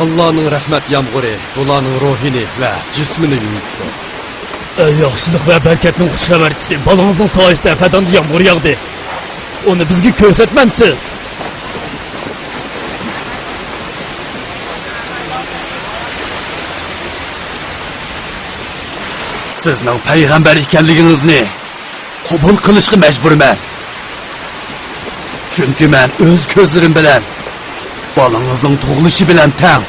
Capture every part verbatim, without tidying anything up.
ئاللانىڭ رەھمەت يامغۇرى بۇلارنىڭ روھىنى ۋە جىسمىنى يۇيۇپتۇ. ئەي ياخشىلىق ۋە بەرىكەتنىڭ خۇش خەۋەرچىسى، بالىڭىزنىڭ سايىسىدە فەداندا يامغۇر ياغدى. ئۇنى بىزگە كۆرسەتمەمسىز؟ سىزنىڭ پەيغەمبەر ئىكەنلىكىڭىزنى قوبۇل قىلىشقا مەجبۇرمەن. چۈنكى مەن ئۆز كۆزلىرىم بىلەن بالىڭىزنىڭ تۇغۇلۇشى بىلەن تەڭ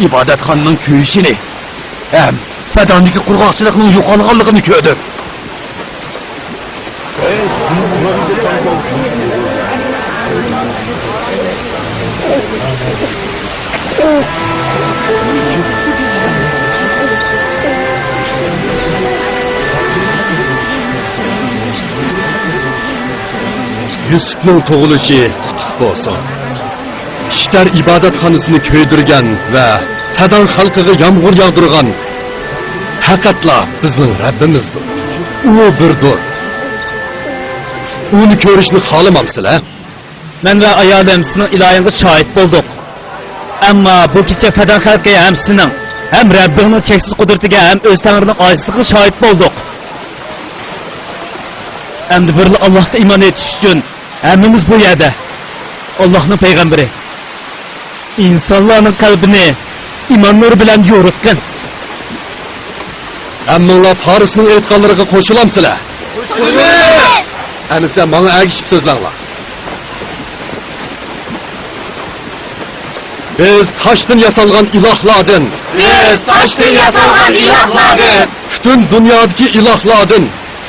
ئىبادەتخانىنىڭ كۆيۈشىنى ھەم فەداندىكى قۇرغاقچىلىقنىڭ يوقالغانلىقىنى كۆردۈم. يۈسۈپنىڭ تۇغۇلۇشى قۇتلۇق بولسۇن. ئىشتەر ئىبادەتخانىسىنى كۆيدۈرگەن ۋە فەدان خەلقىگە يامغۇر ياغدۇرغان پەقەتلا بىزنىڭ رەببىمىزدۇر. ئۇ بىردۇر. ئۇنى كۆرۈشنى خالىمامسىلەر؟ مەن ۋە ئايالىم سېنىڭ ئىلاھىڭغا شاھىت بولدۇق. ئەمما بۇ كېچە فەدان خەلقى ھەم سېنىڭ، ھەم رەببىڭنىڭ چەكسىز قۇدرىتىگە ھەم ئۆز تەڭرىنىڭ ئاجىزلىقىغا شاھىت بولدۇق. ئەمدى بىرلا ئاللاھقا ئىمان ئېيتىش ئۈچۈن ھەممىمىز بۇ يەردە. ئاللاھنىڭ پەيغەمبىرى، ئىنسانلارنىڭ قەلبىنى ئىمان نۇرى بىلەن يورۇتقىن. ھەممىڭلار پارسنىڭ ئېيتقانلىرىغا قوشۇلامسىلەر؟ قوشۇلىمىز. ئەمىسە ماڭا ئەگىشىپ سۆزلەڭلار. بىز تاشتىن ياسالغان ئىلاھلاردىن. بىز تاشتىن ياسالغان ئىلاھلاردىن. پۈتۈن دۇنيادىكى ئىلاھلاردىن.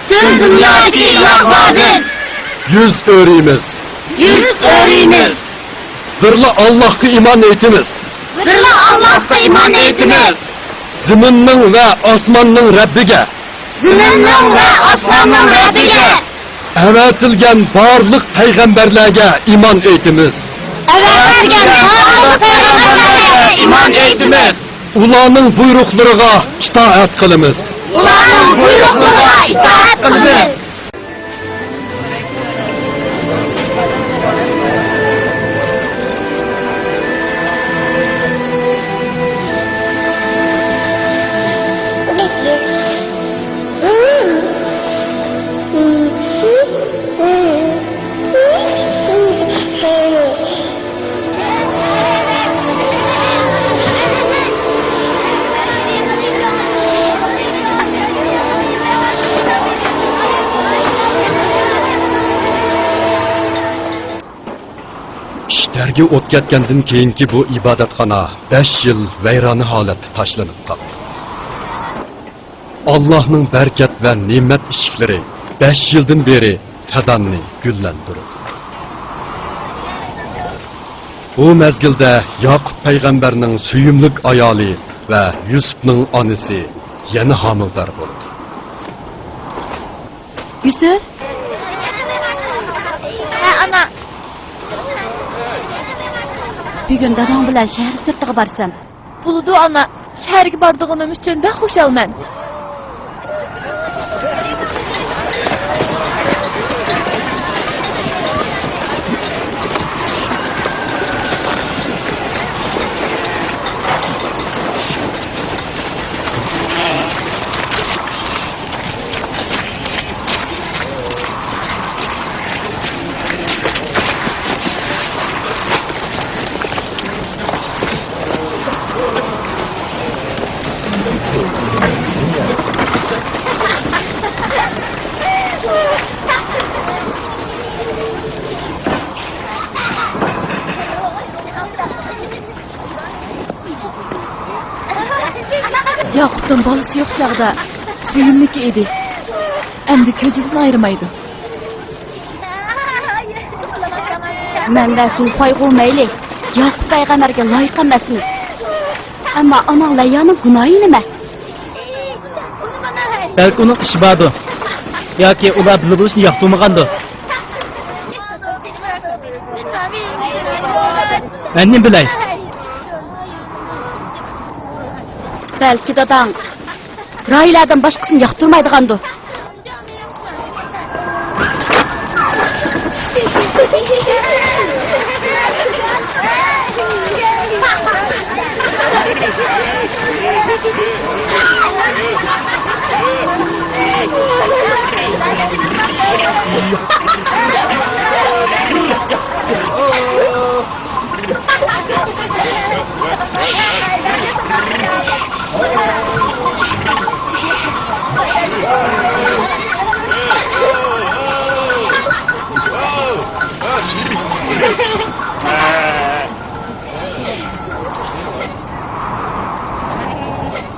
پۈتۈن دۇنيادىكى ئىلاھلاردىن. يۈز ئۆرۈيمىز. يۈز ئۆرۈيمىز. بىرلا ئاللاھقا ئىمان ئېيتىمىز. بىرلا ئاللاھقا ئىمان ئېيتىمىز. زېمىننىڭ ۋە ئاسماننىڭ رەببىگە. زېمىننىڭ ۋە ئاسماننىڭ رەببىگە. ئەۋەتىلگەن بارلىق پەيغەمبەرلەرگە ئىمان ئېيتىمىز. ئەۋەتىلگەن بارلىق پەيغەمبەرلەرگە ئىمان ئېيتىمىز. ئۇلارنىڭ بۇيرۇقلىرىغا ئىتائەت قىلىمىز. ئۇلارنىڭ بۇيرۇقلىرىغا ئىتائەت قىلىمىز. ئىشتەرگە ئوت كەتكەندىن كېيىنكى بۇ ئىبادەتخانا بەش يىل ۋەيرانە ھالەتتە تاشلىنىپ قالدى. ئاللاھنىڭ بەرىكەت ۋە نېمەت ئىشىكلىرى بەش يىلدىن بېرى فەداننى گۈللەندۈرىدۇ. بۇ مەزگىلدە ياقۇپ پەيغەمبەرنىڭ سۆيۈملۈك ئايالى ۋە يۈسۈپنىڭ ئانىسى يەنە ھامىلىدار بولىدۇ. يۈسۈپ! ھە، ئانا! بۈگۈن داداڭ بىلەن شەھەر سىرتىغا بارسام. بولىدۇ، ئانا. شەھەرگە بارىدىغىنىم ئۈچۈن بەك خۇشالمەن. ياقۇپنىڭ بالىسى يوق چاغدا سۆيۈملۈك ئىدى. ئەمدى كۆزىدىن ئايرىمايدۇ. مەن ۋە زۇلپەيغۇ مەيلى ياقۇپ پەيغەمبەرگە لايىق ئەمەسمىز. ئەمما ئاناڭ لەييانىڭ گۇناھى نېمە؟ بەلكى ئۇنىڭ ئىشى باردۇ. ياكى ئۇلار بىللە بولۇشنى ياقتۇرمىغاندۇ. مەن نېمە بىلەي؟ بەلكى داداڭ راھىلەدىن باشقىسىنى ياقتۇرمايدىغاندۇ.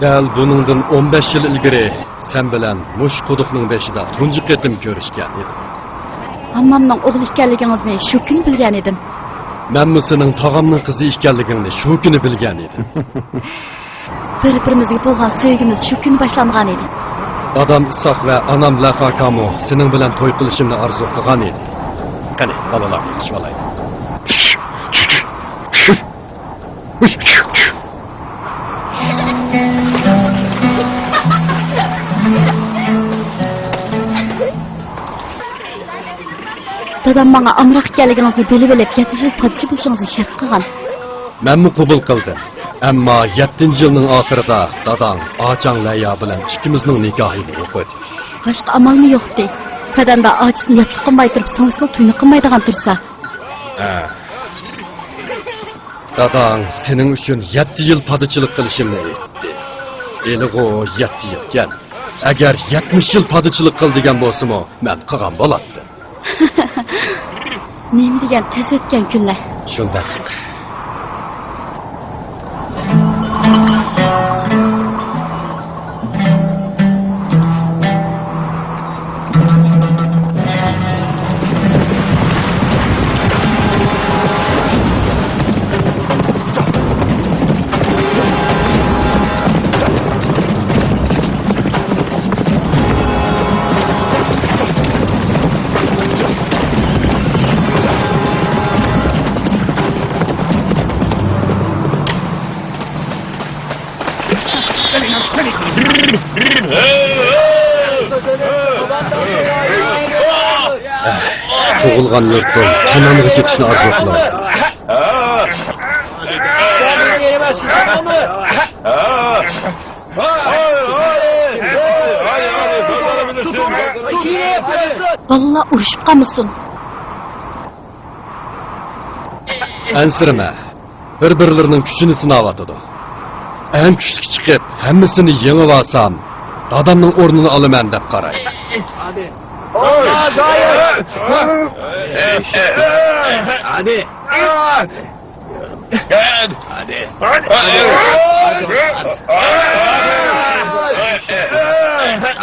دەل بۇنىڭدىن ئون بەش يىل ئىلگىرى سەن بىلەن مۇشۇ قۇدۇقنىڭ بېشىدا تۇنجى قېتىم كۆرۈشكەن ئىدۇق. ھاممامنىڭ ئوغلى ئىكەنلىكىڭىزنى شۇ كۈنى بىلگەن ئىدىم. مەنمۇ سېنىڭ تاغامنىڭ قىزى ئىكەنلىكىڭنى شۇ كۈنى بىلگەن ئىدىم. بىر-بىرىمىزگە بولغان سۆيگۈمىز شۇ كۈنى باشلانغان ئىدى. دادام ئىسھاق ۋە ئانام لەخاكامۇ سېنىڭ بىلەن توي قىلىشىمنى ئارزۇ قىلغان ئىدى. قېنى، بالىلارنى يىغىشىۋالايلى. دادام ماڭا ئامراق ئىكەنلىكىڭىزنى بىلىۋېلىپ، يەتتە يىل پادىچى بولۇشىڭىزنى شەرت قىلغان. مەنمۇ قوبۇل قىلدىم. ئەمما يەتتىنچى يىلنىڭ ئاخىرىدا داداڭ ئاچاڭ لەيا بىلەن ئىككىمىزنىڭ نىكاھىنى ئوقۇدى. باشقا ئامالمۇ يوقتى. پەدەندە ئاچىسىنى ياتلىق قىلماي تۇرۇپ، سىڭلىسىنىڭ تويىنى قىلمايدىغان تۇرسا. ھە. داداڭ سېنىڭ ئۈچۈن يەتتە يىل پادىچىلىق قىلىشىمنى ئېيتتى. ھېلىغۇ يەتتە يىلكەن. ئەگەر يەتمىش يىل پادىچىلىق قىل دېگەن بولسىمۇ، مەن قىلغان بولاتتىم. نېمە دېگەن تەس ئۆتكەن كۈنلەر. شۇنداق. تۇغۇلغان يۇرتۇم كەنئانغا كېتىشنى ئارزۇ قىلىمەن. بالىلار ئۇرۇشۇپ قالمىسۇن. ئەنسىرىمە، بىر-بىرلىرىنىڭ كۈچىنى سىناۋاتىدۇ. ئەڭ كۈچلۈك چىقىپ، ھەممىسىنى يېڭىۋالسام، دادامنىڭ ئورنىنى ئالىمەن دەپ قاراي. ھادى.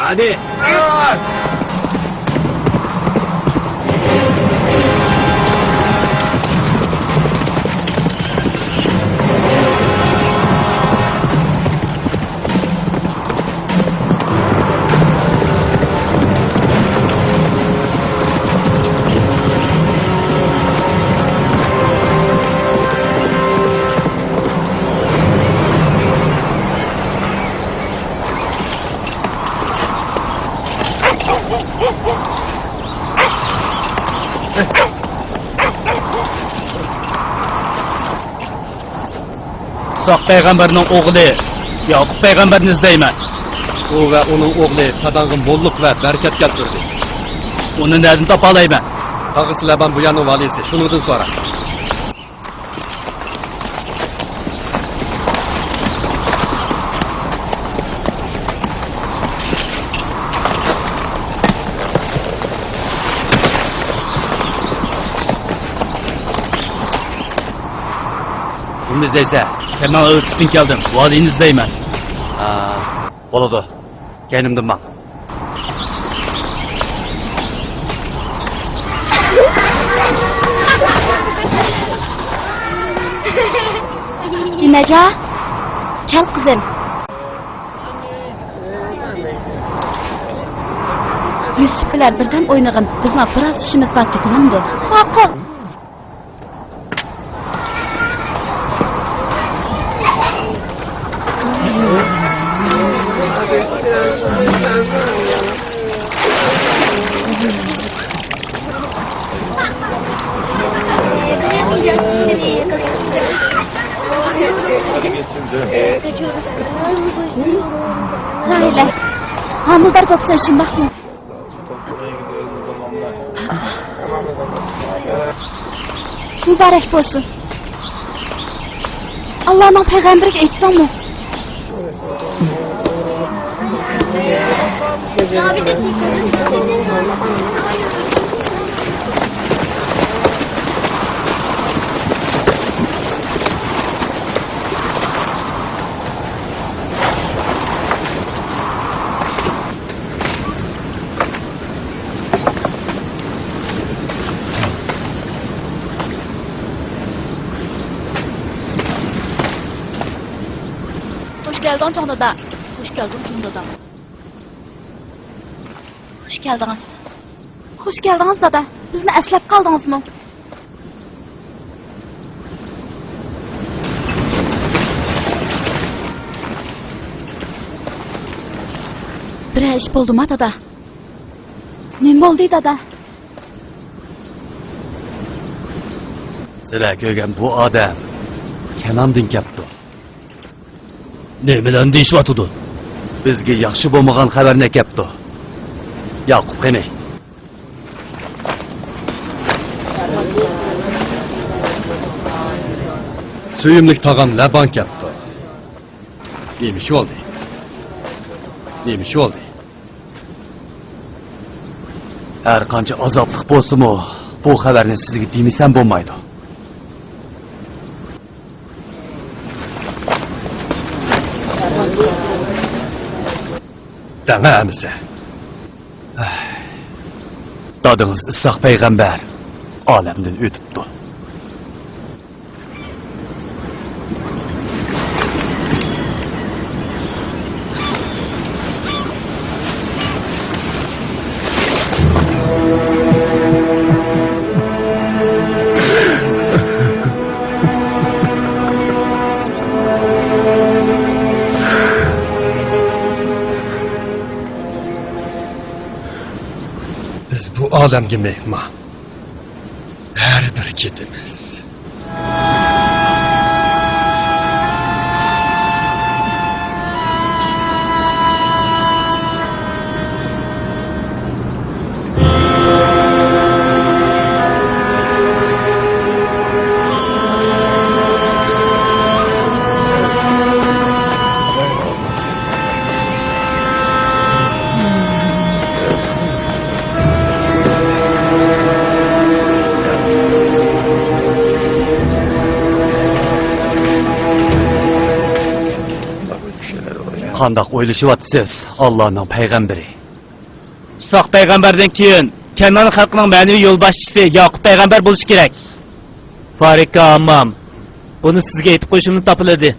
ھادى. ئىسھاق پەيغەمبەرنىڭ ئوغلى يەقۇب پەيغەمبەرنى ئىزدەيمەن. ئۇ ۋە ئۇنىڭ ئوغلى پەدەڭگە موللۇق ۋە بەرىكەت كەلتۈردى. ئۇنى نەدىن تاپالايمەن؟ تاغىسى لەبان بۇ يەرنىڭ ۋالىيسى، شۇنىڭدىن سورا. كىمنى ئىزدەيسەن؟ كەمەڭ ئۆلكىسىدىن كەلدىم. ۋالىينى ئىزدەيمەن. ھا، بولىدۇ. كەينىمدىن ماڭ. ئىمەجان، كەل قىزىم. يۈسۈپ بىلەن بىردەم ئوينىغىن، بىزنىڭ بىراز ئىشىمىز بار، تېپىلامدۇ؟ ماقۇل. ھامىلىدار بوپسەن، شۇنداقمۇ؟ مۇبارەك بولسۇن. ئاللانىڭ پەيغەمبىرىگە ئېيتتىڭمۇ؟ خوش كەلدىڭ چوڭ دادا. خوش كەلدىڭ چوڭ دادا. خوش كەلدىڭىز. خوش كەلدىڭىز دادا. بىزنى ئەسلەپ قالدىڭىزمۇ؟ بىرەر ئىش بولدىما دادا؟ نېمە بولدى دادا؟ سىلەر كۆرگەن بۇ ئادەم كەنئاندىن كەپتۇ. نېمىلەرنى دېيىشىۋاتىدۇ؟ بىزگە ياخشى بولمىغان خەۋەرنى ئەكەپتۇ. ياقۇپ قېنى؟ سۆيۈملۈك تاغام لەبان كەپتۇ. نېمە ئىش بولدى؟ نېمە ئىش بولدى؟ ھەر قانچە ئازابلىق بولسىمۇ، بۇ خەۋەرنى سىزگە دېمىسەم بولمايدۇ. دەڭە ئەمىسە. دادىڭىز ئىسھاق پەيغەمبەر ئالەمدىن ئۆتۈپتۇ. بىز بۇ ئالەمگە مېھمان. بەرىبىر كېتىمىز. قانداق ئويلىشىۋاتىسىز، ئاللانىڭ پەيغەمبىرى؟ ئىسھاق پەيغەمبەردىن كېيىن كەنئان خەلقىنىڭ مەنىۋى يولباشچىسى ياقۇپ پەيغەمبەر بولۇشى كېرەك. بارىكا ئاممام، بۇنى سىزگە ئېيتىپ قويۇشۇمنى تاپىلىدى.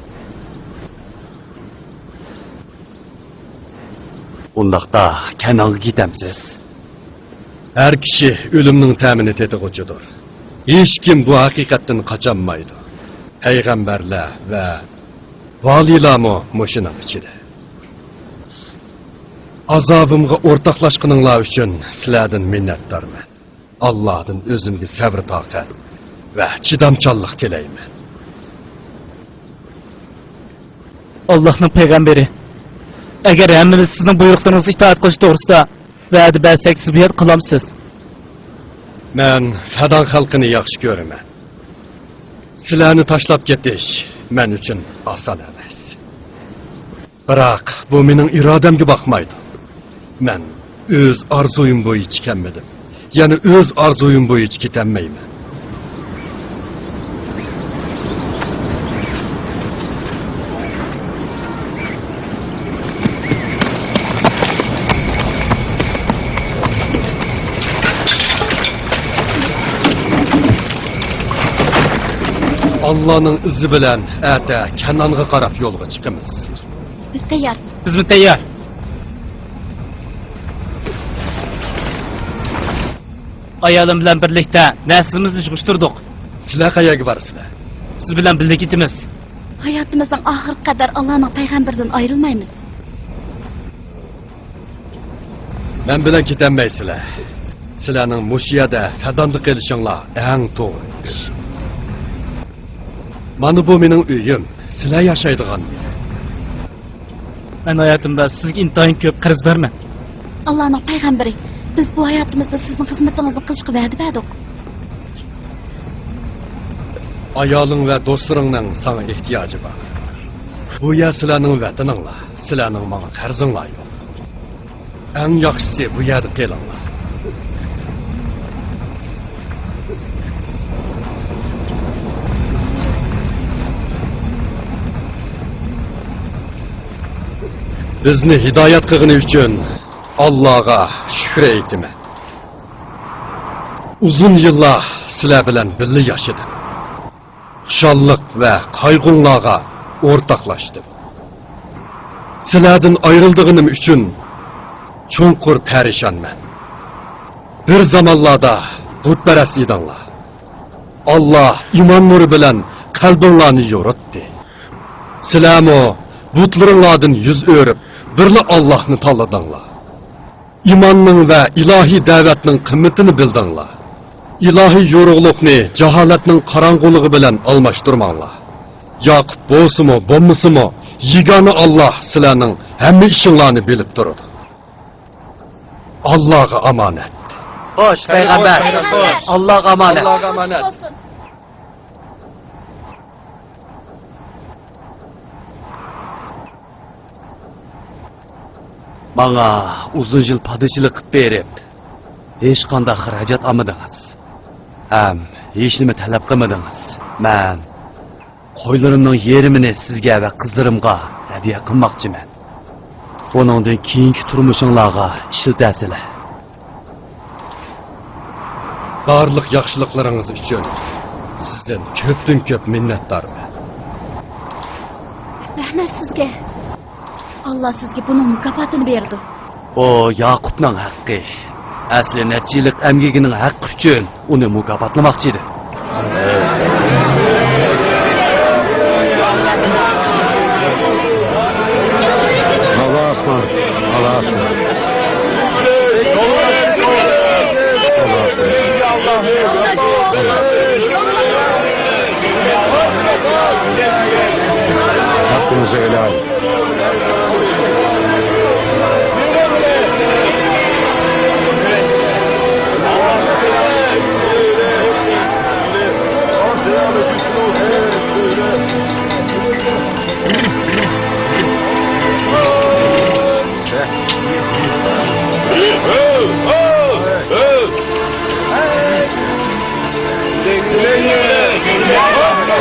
ئۇنداقتا كەنئانغا كېتەمسىز؟ ھەر كىشى ئۆلۈمنىڭ تەمىنى تېتىغۇچىدۇر. ھېچكىم بۇ ھەقىقەتتىن قاچالمايدۇ. پەيغەمبەرلەر ۋە ۋالىيلارمۇ مۇشۇنىڭ ئىچىدە. ئازابىمغا ئورتاقلاشقىنىڭلار ئۈچۈن سىلەردىن مىننەتدارمەن. ئاللادىن ئۆزۈمگە سەۋر-تاقەت ۋە چىدامچانلىق تىلەيمەن. ئاللاھنىڭ پەيغەمبىرى، ئەگەر ھەممىمىز سىزنىڭ بۇيرۇقلىرىڭىزغا ئىتائەت قىلىش توغرىسىدا ۋەدە بەرسەك، سىز بۇ يەردە قالامسىز؟ مەن فەدان خەلقىنى ياخشى كۆرىمەن. سىلەرنى تاشلاپ كېتىش مەن ئۈچۈن ئاسان ئەمەس. بىراق، بۇ مېنىڭ ئىرادەمگە باقمايدۇ. مەن ئۆز ئارزۇيۇم بويىچە كەلمىدىم. يەنە ئۆز ئارزۇيۇم بويىچە كېتەلمەيمەن. ئاللانىڭ ئىزى بىلەن ئەتە كەنئانغا قاراپ يولغا چىقىمىز. بىز تەييار. بىزمۇ تەييار. ئايالىم بىلەن بىرلىكتە نەرسىلىرىمىزنى يىغىشتۇردۇق. سىلەر قەيەرگە بارىسىلەر؟ سىز بىلەن بىللە كېتىمىز. ھاياتىمىزنىڭ ئاخىرىغا قەدەر ئاللانىڭ پەيغەمبىرىدىن ئايرىلمايمىز. مەن بىلەن كېتەلمەيسىلەر. سىلەرنىڭ مۇشۇ يەردە فەداندا قېلىشىڭلار ئەڭ توغرا ئىش. مانا بۇ مېنىڭ ئۆيۈم، سىلەر ياشايدىغان يەر. مەن ھاياتىمدا سىزگە ئىنتايىن كۆپ قەرزدارمەن. ئاللانىڭ پەيغەمبىرى، بىز بۇ ھاياتىمىزدا سىزنىڭ خىزمىتىڭىزنى قىلىشقا ۋەدە بەردۇق. ئايالىڭ ۋە دوستلىرىڭنىڭ ساڭا ئېھتىياجى بار. بۇ يەر سىلەرنىڭ ۋەتىنىڭلار، سىلەرنىڭ ماڭا قەرزىڭلار يوق. ئەڭ ياخشىسى بۇ يەردە قېلىڭلار. بىزنى ھىدايەت قىلغىنى ئۈچۈن ئاللاغا شۈكرى ئېيتىمەن. ئۇزۇن يىللار سىلەر بىلەن بىللە ياشىدىم. خۇشاللىق ۋە قايغۇڭلارغا ئورتاقلاشتىم. سىلەردىن ئايرىلىدىغىنىم ئۈچۈن چوڭقۇر پەرىشانمەن. بىر زامانلاردا بۇتپەرەس ئىدىڭلار. ئاللا ئىمان نۇرى بىلەن قەلبىڭلارنى يورۇتتى. سىلەرمۇ بۇتلىرىڭلاردىن يۈز ئۆرۈپ، بىرلا ئاللاھنى تاللىدىڭلار. ئىماننىڭ ۋە ئىلاھىي دەۋەتنىڭ قىممىتىنى بىلدىڭلار. ئىلاھىي يورۇقلۇقنى جاھالەتنىڭ قاراڭغۇلۇقى بىلەن ئالماشتۇرماڭلار. ياقۇپ بولسىمۇ، بولمىسىمۇ، يېگانە ئاللا سىلەرنىڭ ھەممە ئىشىڭلارنى بىلىپ تۇرىدۇ. ئاللاغا ئامانەت. خوش، پەيغەمبەر. خوش. ئاللاغا ئامانەت. ئاللاغا ئامانەت. ماڭا ئۇزۇن يىل پادىچىلىق قىلىپ بېرىپ، ھېچقانداق خىراجەت ئالمىدىڭىز ھەم ھېچنېمە تەلەپ قىلمىدىڭىز. مەن قويلىرىمنىڭ يېرىمىنى سىزگە ۋە قىزلىرىمغا ھەدىيە قىلماقچىمەن. بۇنىڭدىن كېيىنكى تۇرمۇشۇڭلارغا ئىشلىتەرسىلەر. بارلىق ياخشىلىقلىرىڭىز ئۈچۈن سىزدىن كۆپتىن كۆپ مىننەتدارمەن. رەھمەت سىزگە. ئاللا سىزگە بۇنىڭ مۇكاپاتىنى بېرىدۇ. بۇ ياقۇپنىڭ ھەققى. ئەسلى نەچچە يىللىق ئەمگىكىنىڭ ھەققى ئۈچۈن ئۇنى مۇكاپاتلىماقچى ئىدى. ئاللاھۇ ئەكبەر. ئاللاھۇ ئەكبەر. ئاللاھۇ ئەكبەر. ھەققىمىزنى ئېلان.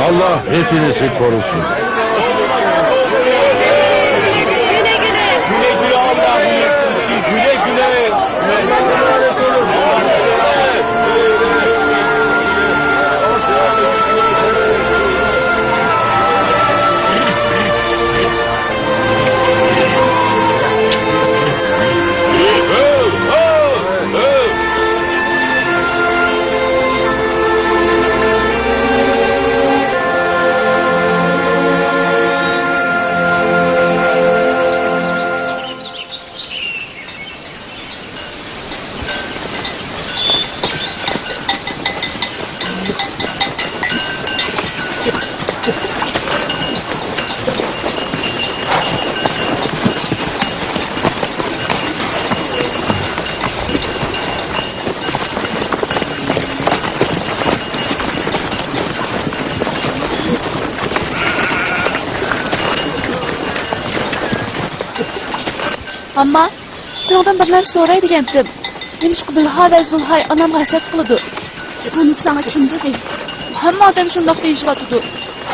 Allah hepinizi korusun. ئەمما سېنىڭدىن بىر نەرسە سوراي دېگەنتىم. نېمىشقا بىلھا ۋە زۇلھاي ئانامغا ھەسەت قىلىدۇ؟ بۇنى ساڭا كىم دېدى؟ ھەممە ئادەم شۇنداق دېيىشىۋاتىدۇ.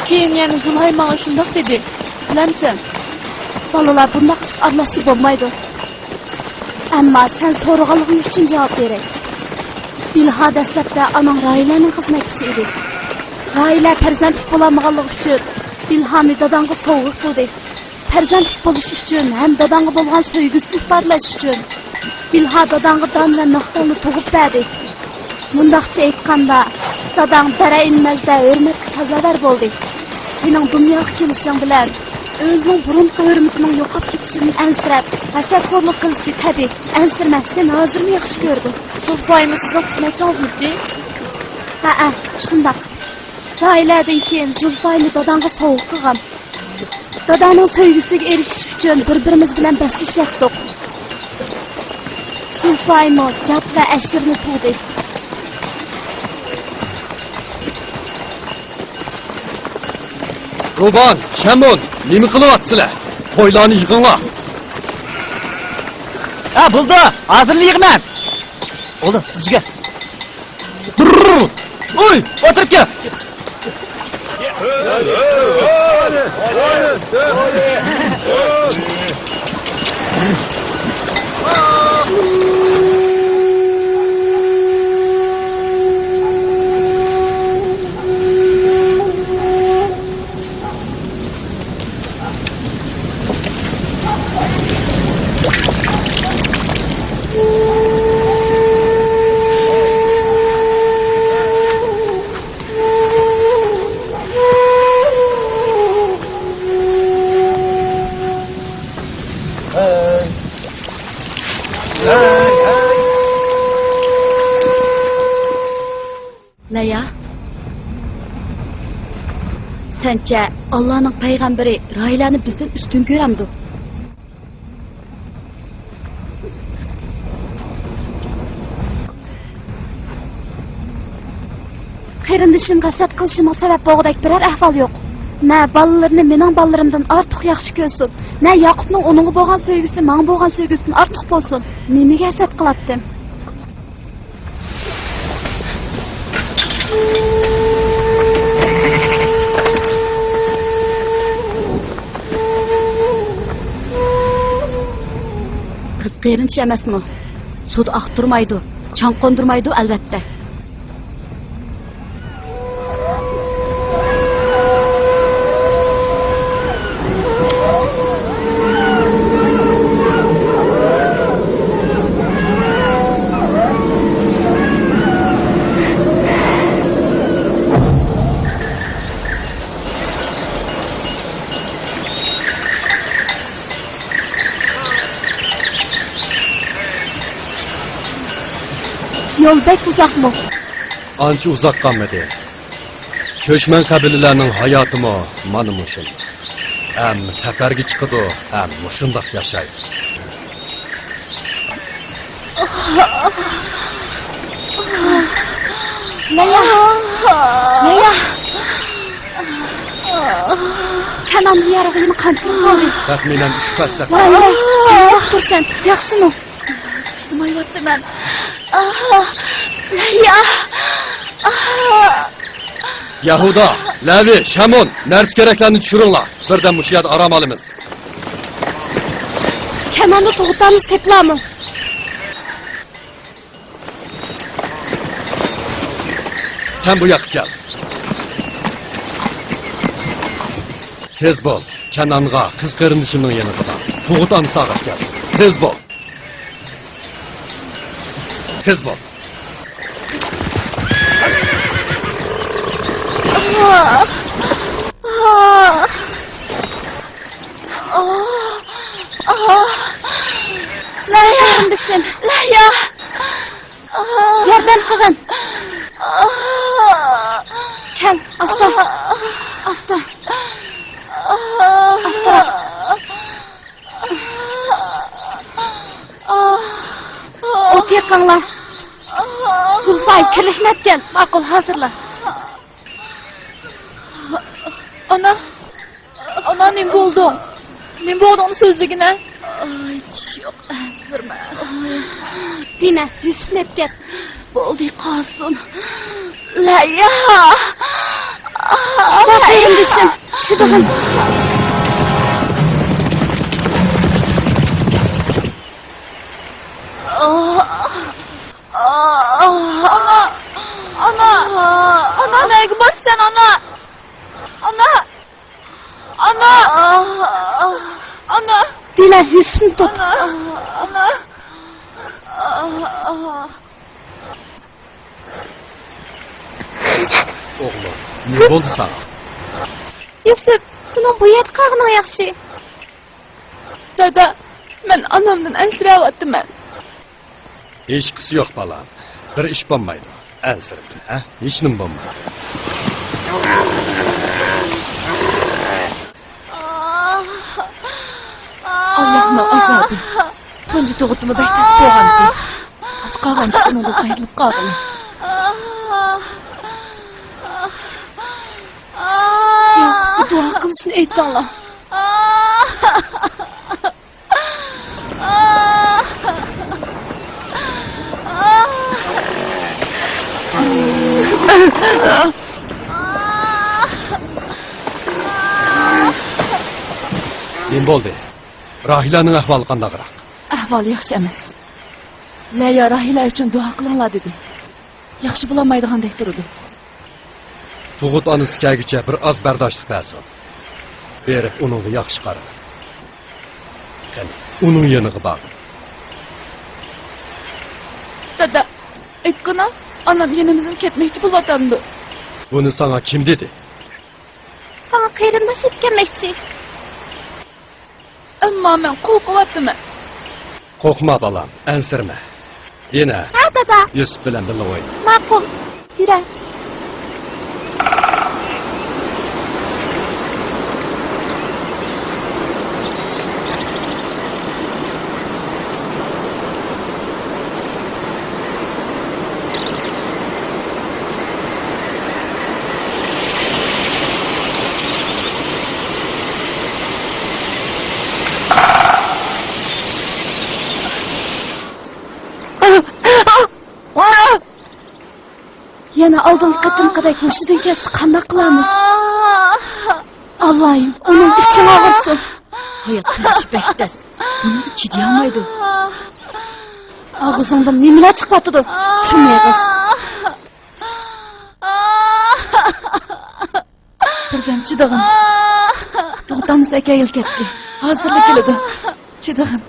كېيىن يەنە زۇلھاي ماڭا شۇنداق دېدى. بىلەمسەن؟ بالىلار بۇنداق ئىشقا ئارىلاشسا بولمايدۇ. ئەمما سەن سورىغانلىقىڭ ئۈچۈن جاۋاب بېرەي. بىلھا دەسلەپتە ئاناڭ راھىلەنىڭ خىزمەتچىسى ئىدى. راھىلە پەرزەنتلىك بولالمىغانلىقى ئۈچۈن بىلھانى داداڭغا سوۋغا قىلدى. پەرزەنتلىك بولۇش ئۈچۈن ھەم داداڭغا بولغان سۆيگۈسىنى ئىپادىلەش ئۈچۈن بىلھا داداڭغا دان ۋە مەختەلنى تۇغۇپ بەردى. مۇنداقچە ئېيتقاندا، داداڭ دەرە ئىلمەزدە ھۆرمەتكە سازاۋەر بولدى. سېنىڭ دۇنياغا كېلىشىڭ بىلەن ئۆزىنىڭ بۇرۇنقى ھۆرمىتىنىڭ يوقاپ كېتىشىدىن ئەنسىرەپ، ھەسەتخورلۇق قىلىشى تەبىئىي. ئەنسىرىمە، سېنى ھازىرمۇ ياخشى كۆرىدۇ. زۇلپايمۇ سىزنىڭ خىزمەتچىڭىزمىدى؟ ھەئە، شۇنداق. راھىلەدىن كېيىن زۇلپاينى داداڭغا سوۋغا قىلغان. داداڭنىڭ سۆيگۈسىگە ئېرىشىش ئۈچۈن بىر-بىرىمىز بىلەن بەسلىشەتتۇق. سىپايىمۇ جات ۋە ئەشىرىنى تۇغدى. روبان، شەمۇن، نېمە قىلىۋاتىسىلەر؟ قويلارنى يىغىڭلار. ھە، بولدى، ھازىرلا يىغىمەن. ئولا، سىزگە. ئوي، ئولتۇرۇپ كەل. لەيلا، سەنچە ئاللانىڭ پەيغەمبىرى راھىلەنى بىزدىن ئۈستۈن كۆرەمدۇ؟ قېرىندىشىمغا ھەسەت قىلىشىمغا سەۋەب بولغۇدەك بىرەر ئەھۋال يوق. نە بالىلىرىنى مېنىڭ بالىلىرىمدىن ئارتۇق ياخشى كۆرسۇن، نە ياقۇپنىڭ ئۇنىڭغا بولغان سۆيگۈسى ماڭا بولغان سۆيگۈسىدىن ئارتۇق بولسۇن. نېمىگە ھەسەت قىلاتتىم؟ قىز قېرىندىشى ئەمەسمۇ؟ سۇدا ئاقتۇرمايدۇ، چاڭ قوندۇرمايدۇ، ئەلۋەتتە. يول بەك ئۇزاقمۇ؟ ئانچە ئۇزاق قالمىدى. كۆچمەن قەبىلىلەرنىڭ ھاياتىمۇ مانا مۇشۇنداق. ھەم سەپەرگە چىقىدۇ، ھەم مۇشۇنداق ياشايدۇ. لەيلا! لەيلا! كەنئان دىيارىغا يەنە قانچىلىك قالدى؟ تەخمىنەن ئۈچ پەسسەق. ۋاي، ۋاي، قانداق تۇرسەن؟ ياخشىمۇ؟ چىدىمايۋاتىمەن. ئاھ، لەيلا. ئاھ. يەھۇدا، لەۋى، شەمۇن، نەرسە-كېرەكلەرنى چۈشۈرۈڭلار. بىردەم مۇشۇ يەردە ئارام ئالىمىز. كەنئاندا تۇغۇتانىمىز تېپىلارمۇ؟ سەن بۇ ياققا كەل. تېز بول، كەنئانغا، قىز قېرىندىشىمنىڭ يېنىغا بار. تۇغۇت ئانىسى ئاغاچ كەل. تېز بول. تېز بول. لەيلا! قېرىندىشىم. لەيلا! ياردەم قىلغىن. كەل، ئاستا. ئاستا. ئاستا. ئوت يېقىڭلار. زۇلفاي، كىرلىكنى ئەپ كەل. ماقۇل، ھازىرلا. ئانا. ئانا، نېمە بولدۇڭ؟ نېمە بولدۇڭ، سۆزلىگىنە. ئاي، چىش يوق، ئەنسىرىمە. دىنە، يۈسۈپنى ئەپ كەت. بولدى، قالسۇن. لەيلا! ئۇستا، قېرىندىشىم، چىدىغىن. ئانا! ئانا! ئانا، نەگە بارىسەن، ئانا؟ ئانا! ئانا! ئانا! دىنە، يۈسۈپنى تۇت. ئانا! ئانا! ئوغلۇم، نېمە بولدى ساڭا؟ يۈسۈپ، سېنىڭ بۇ يەردە قالغىنىڭ ياخشى. دادا، مەن ئانامدىن ئەنسىرەۋاتىمەن. ھېچقىسى يوق، بالام. بىر ئىش بولمايدۇ. ئەنسىرىمە، ھە؟ ھېچنېمە بولمايدۇ. ئاللاھنىڭ ئازابى. تۇنجى تۇغۇتىمۇ بەك تەس بولغانىدى. ئاغام ئۇنىڭدىن ئايرىلىپ قالغىنى. ياق، دۇئا قىلىشنى ئېيتساڭلار. نېمە بولدى؟ راھىلەنىڭ ئەھۋالى قانداقراق؟ ئەھۋالى ياخشى ئەمەس. لەيلا راھىلە ئۈچۈن دۇئا قىلىڭلار دېدى. ياخشى بولالمايدىغاندەك تۇرىدۇ. تۇغۇت ئانىسى كەلگۈچە بىر ئاز بەرداشلىق بەرسۇن. بېرىپ ئۇنىڭغا ياخشى قارا. قېنى، ئۇنىڭ يېنىغا بار. دادا، ئېيتقىنا، ئانام يېنىمىزدىن كەتمەكچى بولۇۋاتامدۇ؟ بۇنى ساڭا كىم دېدى؟ ساڭا قېرىنداش ئېيتىپ كەلمەكچى. ئەمما مەن قورقۇۋاتىمەن. قورقما، بالام، ئەنسىرىمە. دىنا. ھە، دادا. يۈسۈپ بىلەن بىللە ئوينا. ماقۇل. يۈرە. يەنە ئالدىنقى قېتىمقىدەك ھوشىدىن كەتسە قانداق قىلارمىز؟ ئاللايىم، ئۇنىڭ ئىچىڭ ئاغرىسۇن. ھايات تۇرمۇشى بەك تەس. بۇنىڭغا چىدىيالمايدۇ. ئاغزىڭدىن نېمىلەر چىقىۋاتىدۇ؟ شۇ مېغىز. بىردەم چىدىغىن. تۇغۇت ئانىسى ئەكەلگىلى كەتتى. ھازىرلا كېلىدۇ. چىدىغىن.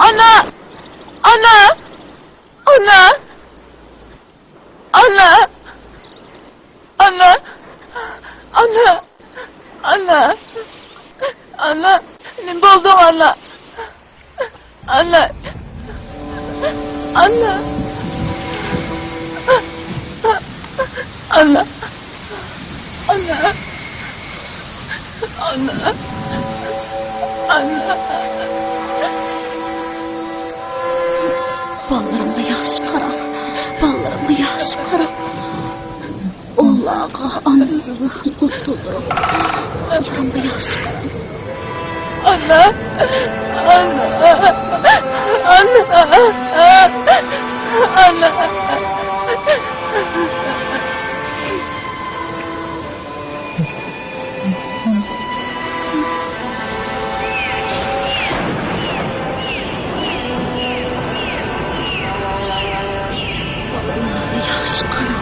ئانا! ئانا! ئانا! ئانا! ئانا! ئانا! ئانا! ئانا! نېمە بولدۇڭ، ئانا؟ ئانا! ئانا! ئانا! ئانا! ئانا! ئانا! بالىلىرىمغا ياخشى قاراڭ. بالىلىرىمغا ياخشى قاراڭ. ئۇلارغا ئانىسىزلىقنى ئۇتتۇردۇرۇڭ. بالىلىرىمغا ياخشى قاراڭ. ئانا! ئانا! ئانا! ئانا! ياخشى قاراڭ.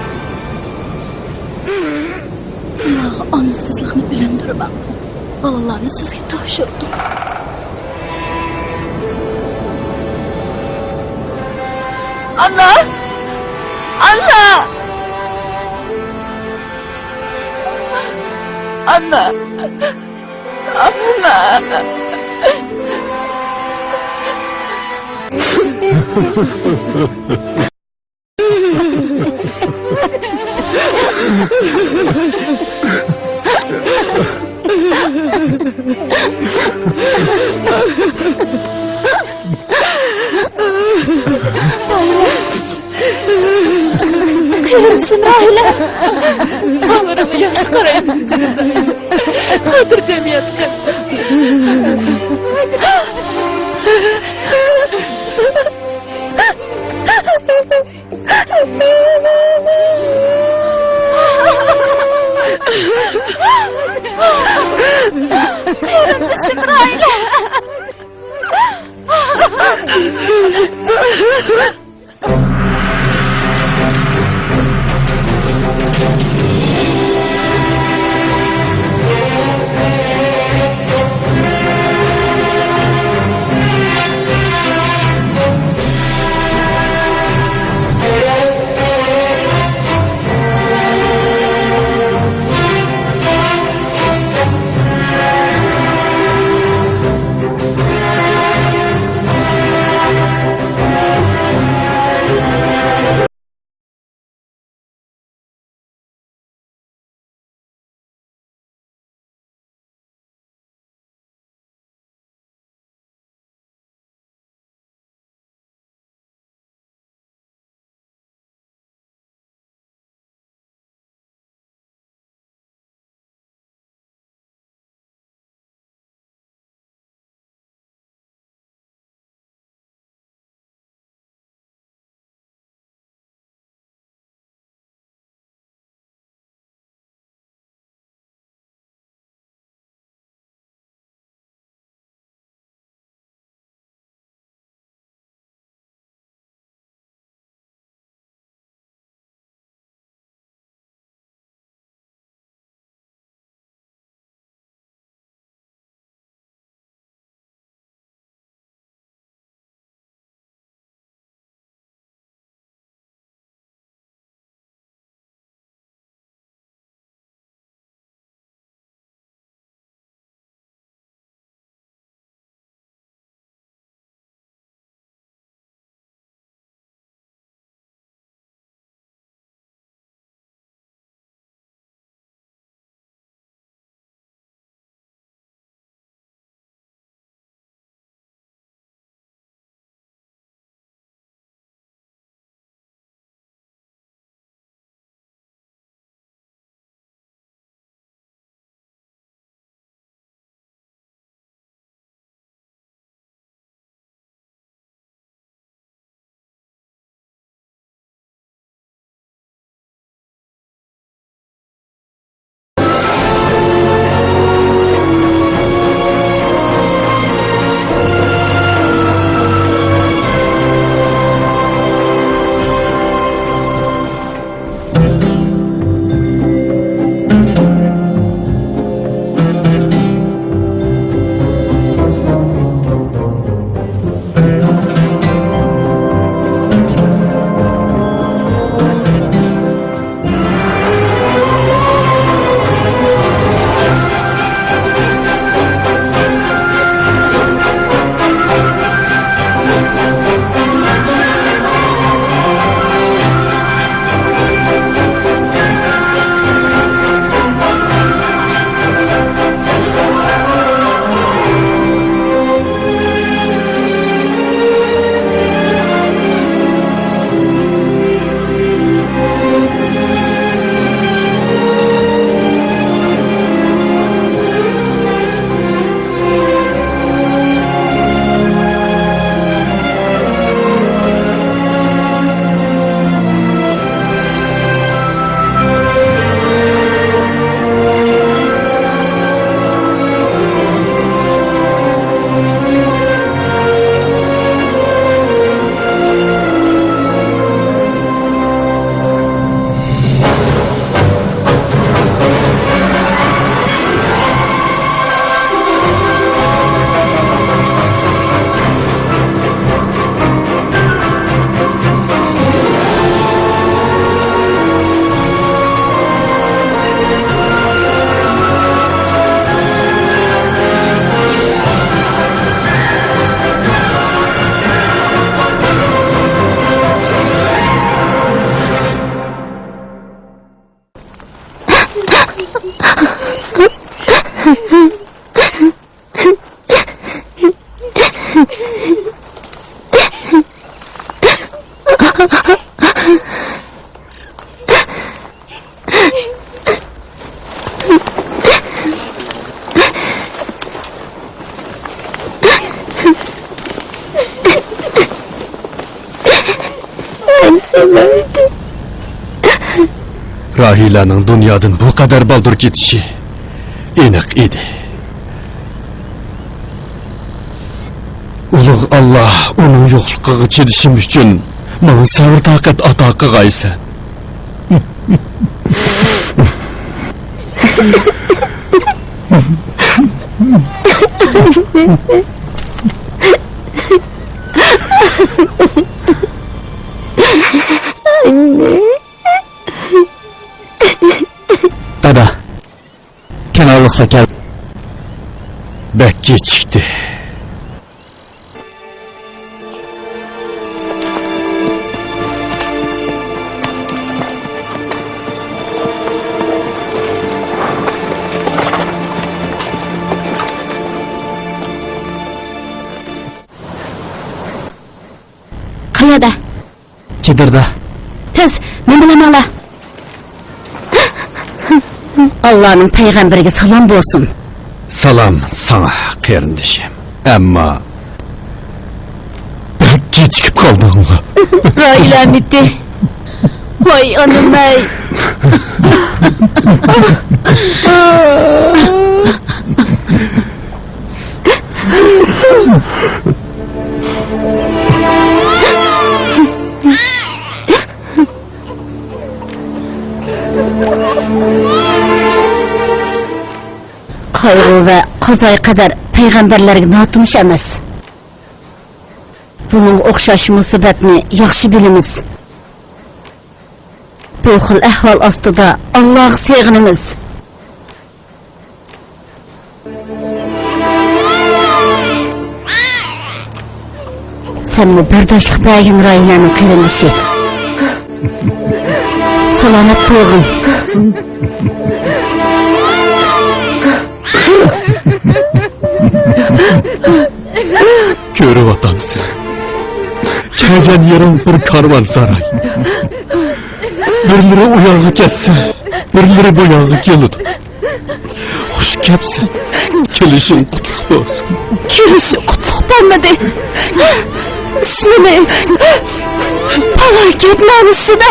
ئۇلارغا ئانىسىزلىقنى بىلىندۈرمەڭ. بالىلارنى سىزگە تاپشۇردۇم. ئانا! ئانا! ئانا! ئانا! قېرىندىشىم راھىلە، بالىلىرىڭنى ياخشى قارايمىز جېنىم. خاتىرجەم يات قېنى. قېرىندىشىم راھىلە. ئۆلدى. راھىلەنىڭ دۇنيادىن بۇ قەدەر بالدۇر كېتىشى ئېنىق ئىدى. ئۇلۇغ ئاللاھ ئۇنىڭ يوقلۇقىغا چىدىشىم ئۈچۈن ماڭا سەۋر-تاقەت ئاتا قىلغايسەن. دادا، كەناللىققا كەل. بەك كېچىكتى. قەيەردە؟ چېدىردا. تېز، مەن بىلەن ماڭلا. ئاللانىڭ پەيغەمبىرىگە سالام بولسۇن. سالام ساڭا، قېرىندىشىم. ئەمما بەك كېچىكىپ قالدىڭلار. راھىلە ئەمىتى. ۋاي ئانام ئەي. قايغۇ ۋە قازايا قەدەر پەيغەمبەرلەرگە ناتونۇش ئەمەس. بۇنىڭغا ئوخشاش مۇسىبەتنى ياخشى بىلىمىز. بۇ خىل ئەھۋال ئاستىدا ئاللاغا سېغىنىمىز. سەنمۇ بەرداشلىق بەرگىن راھىلەنىڭ قېرىندىشى. سالامەت بولغىن. كۆرۈۋاتامسەن، كەلگەن يېرىڭ بىر كارۋانساراي. بىرلىرى ئۇ ياغقا كەتسە، بىرلىرى بۇ ياغقا كېلىدۇ. خۇش كەپسەن، كېلىشىڭ قۇتلۇق بولسۇن. كېلىشى قۇتلۇق بولمىدى. ئىسمىنى پالاكەتنامىسىدە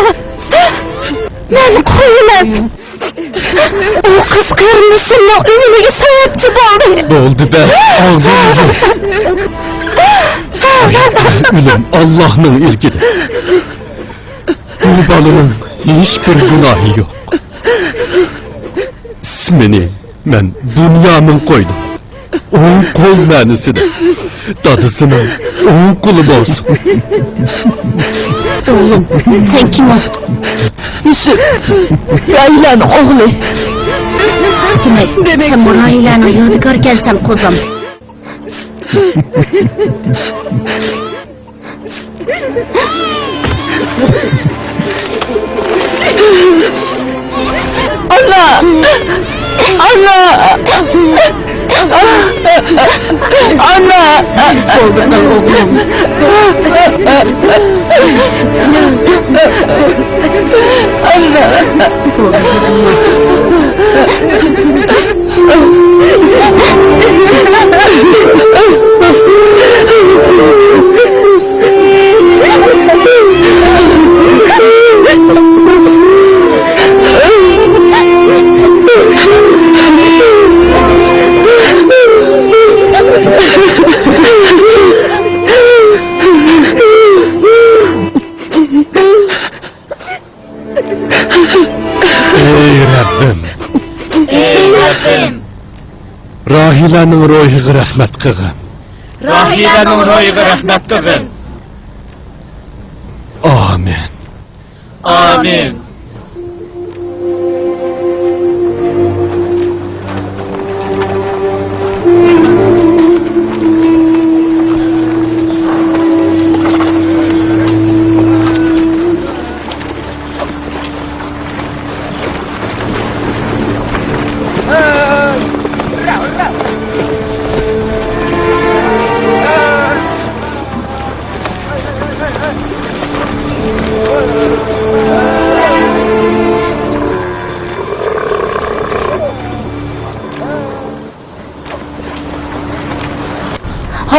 مەن قويىمەن. ئۇ قىز قېرىندىشىمنىڭ ئۆلۈمىگە سەۋەبچى بولدى. بولدى بەس، ئاغزىڭنى يۇم. ھايات ۋە ئۆلۈم ئاللاھنىڭ ئىلكىدە. بۇ بالىنىڭ ھېچبىر گۇناھى يوق. ئىسمىنى مەن بۇنيامىن قويدۇم. ئوڭ قول مەنىسىدە. دادىسىنىڭ ئوڭ قولى بولسۇن. ئوغلۇم، سەن كىم ئۇ؟ يۈسۈپ، راھىلەنىڭ ئوغلى. دېمەك، دېمەك، سەنمۇ راھىلەنىڭ يادىكارى ئىكەنسەن، قوزام. ئانا! ئانا! ئانا! قولدا قال، ئوغلۇم. ئانا! قولدا قال، ئانا. ئەي رەببىم! ئەي رەببىم! راھىلەنىڭ روھىغا رەھمەت قىلغىن. راھىلەنىڭ روھىغا رەھمەت قىلغىن. ئامىن. ئامىن.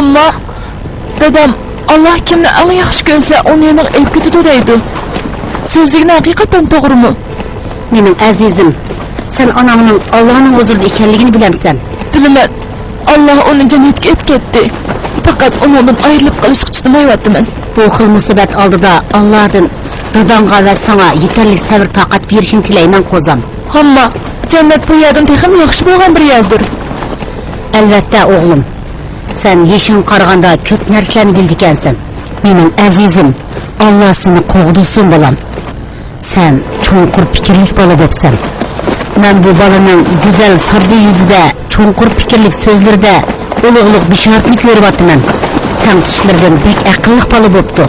ئەمما دادام، «ئاللا كىمنى ئەڭ ياخشى كۆرسە، ئۇنى يېنىغا ئېلىپ كېتىدۇ» دەيدۇ. سۆزلىگىنى ھەقىقەتەن توغرىمۇ؟ مېنىڭ ئەزىزىم، سەن ئاناڭنىڭ ئاللانىڭ ھۇزۇرىدا ئىكەنلىكىنى بىلەمسەن؟ بىلىمەن. ئاللا ئۇنى جەننەتكە ئېلىپ كەتتى. پەقەت ئۇنىڭدىن ئايرىلىپ قېلىشقا چىدىمايۋاتىمەن. بۇ خىل مۇسىبەت ئالدىدا ئاللادىن داداڭغا ۋە ساڭا يېتەرلىك سەۋر-تاقەت بېرىشىنى تىلەيمەن، قوزام. ئەمما جەننەت بۇ يەردىن تېخىمۇ ياخشى بولغان بىر يەردۇر. ئەلۋەتتە، ئوغلۇم. سەن يېشىڭغا قارىغاندا كۆپ نەرسىلەرنى بىلىدىكەنسەن. مېنىڭ ئەزىزىم، ئاللا سېنى قوغدىسۇن، بالام. سەن چوڭقۇر پىكىرلىك بالا بوپسەن. مەن بۇ بالىنىڭ گۈزەل ساددا يۈزىدە، چوڭقۇر پىكىرلىك سۆزلىرىدە ئۇلۇغلۇق بېشارىتىنى كۆرۈۋاتىمەن. تەڭتۇشلىرىدىن بەك ئەقىللىق بالا بوپتۇ.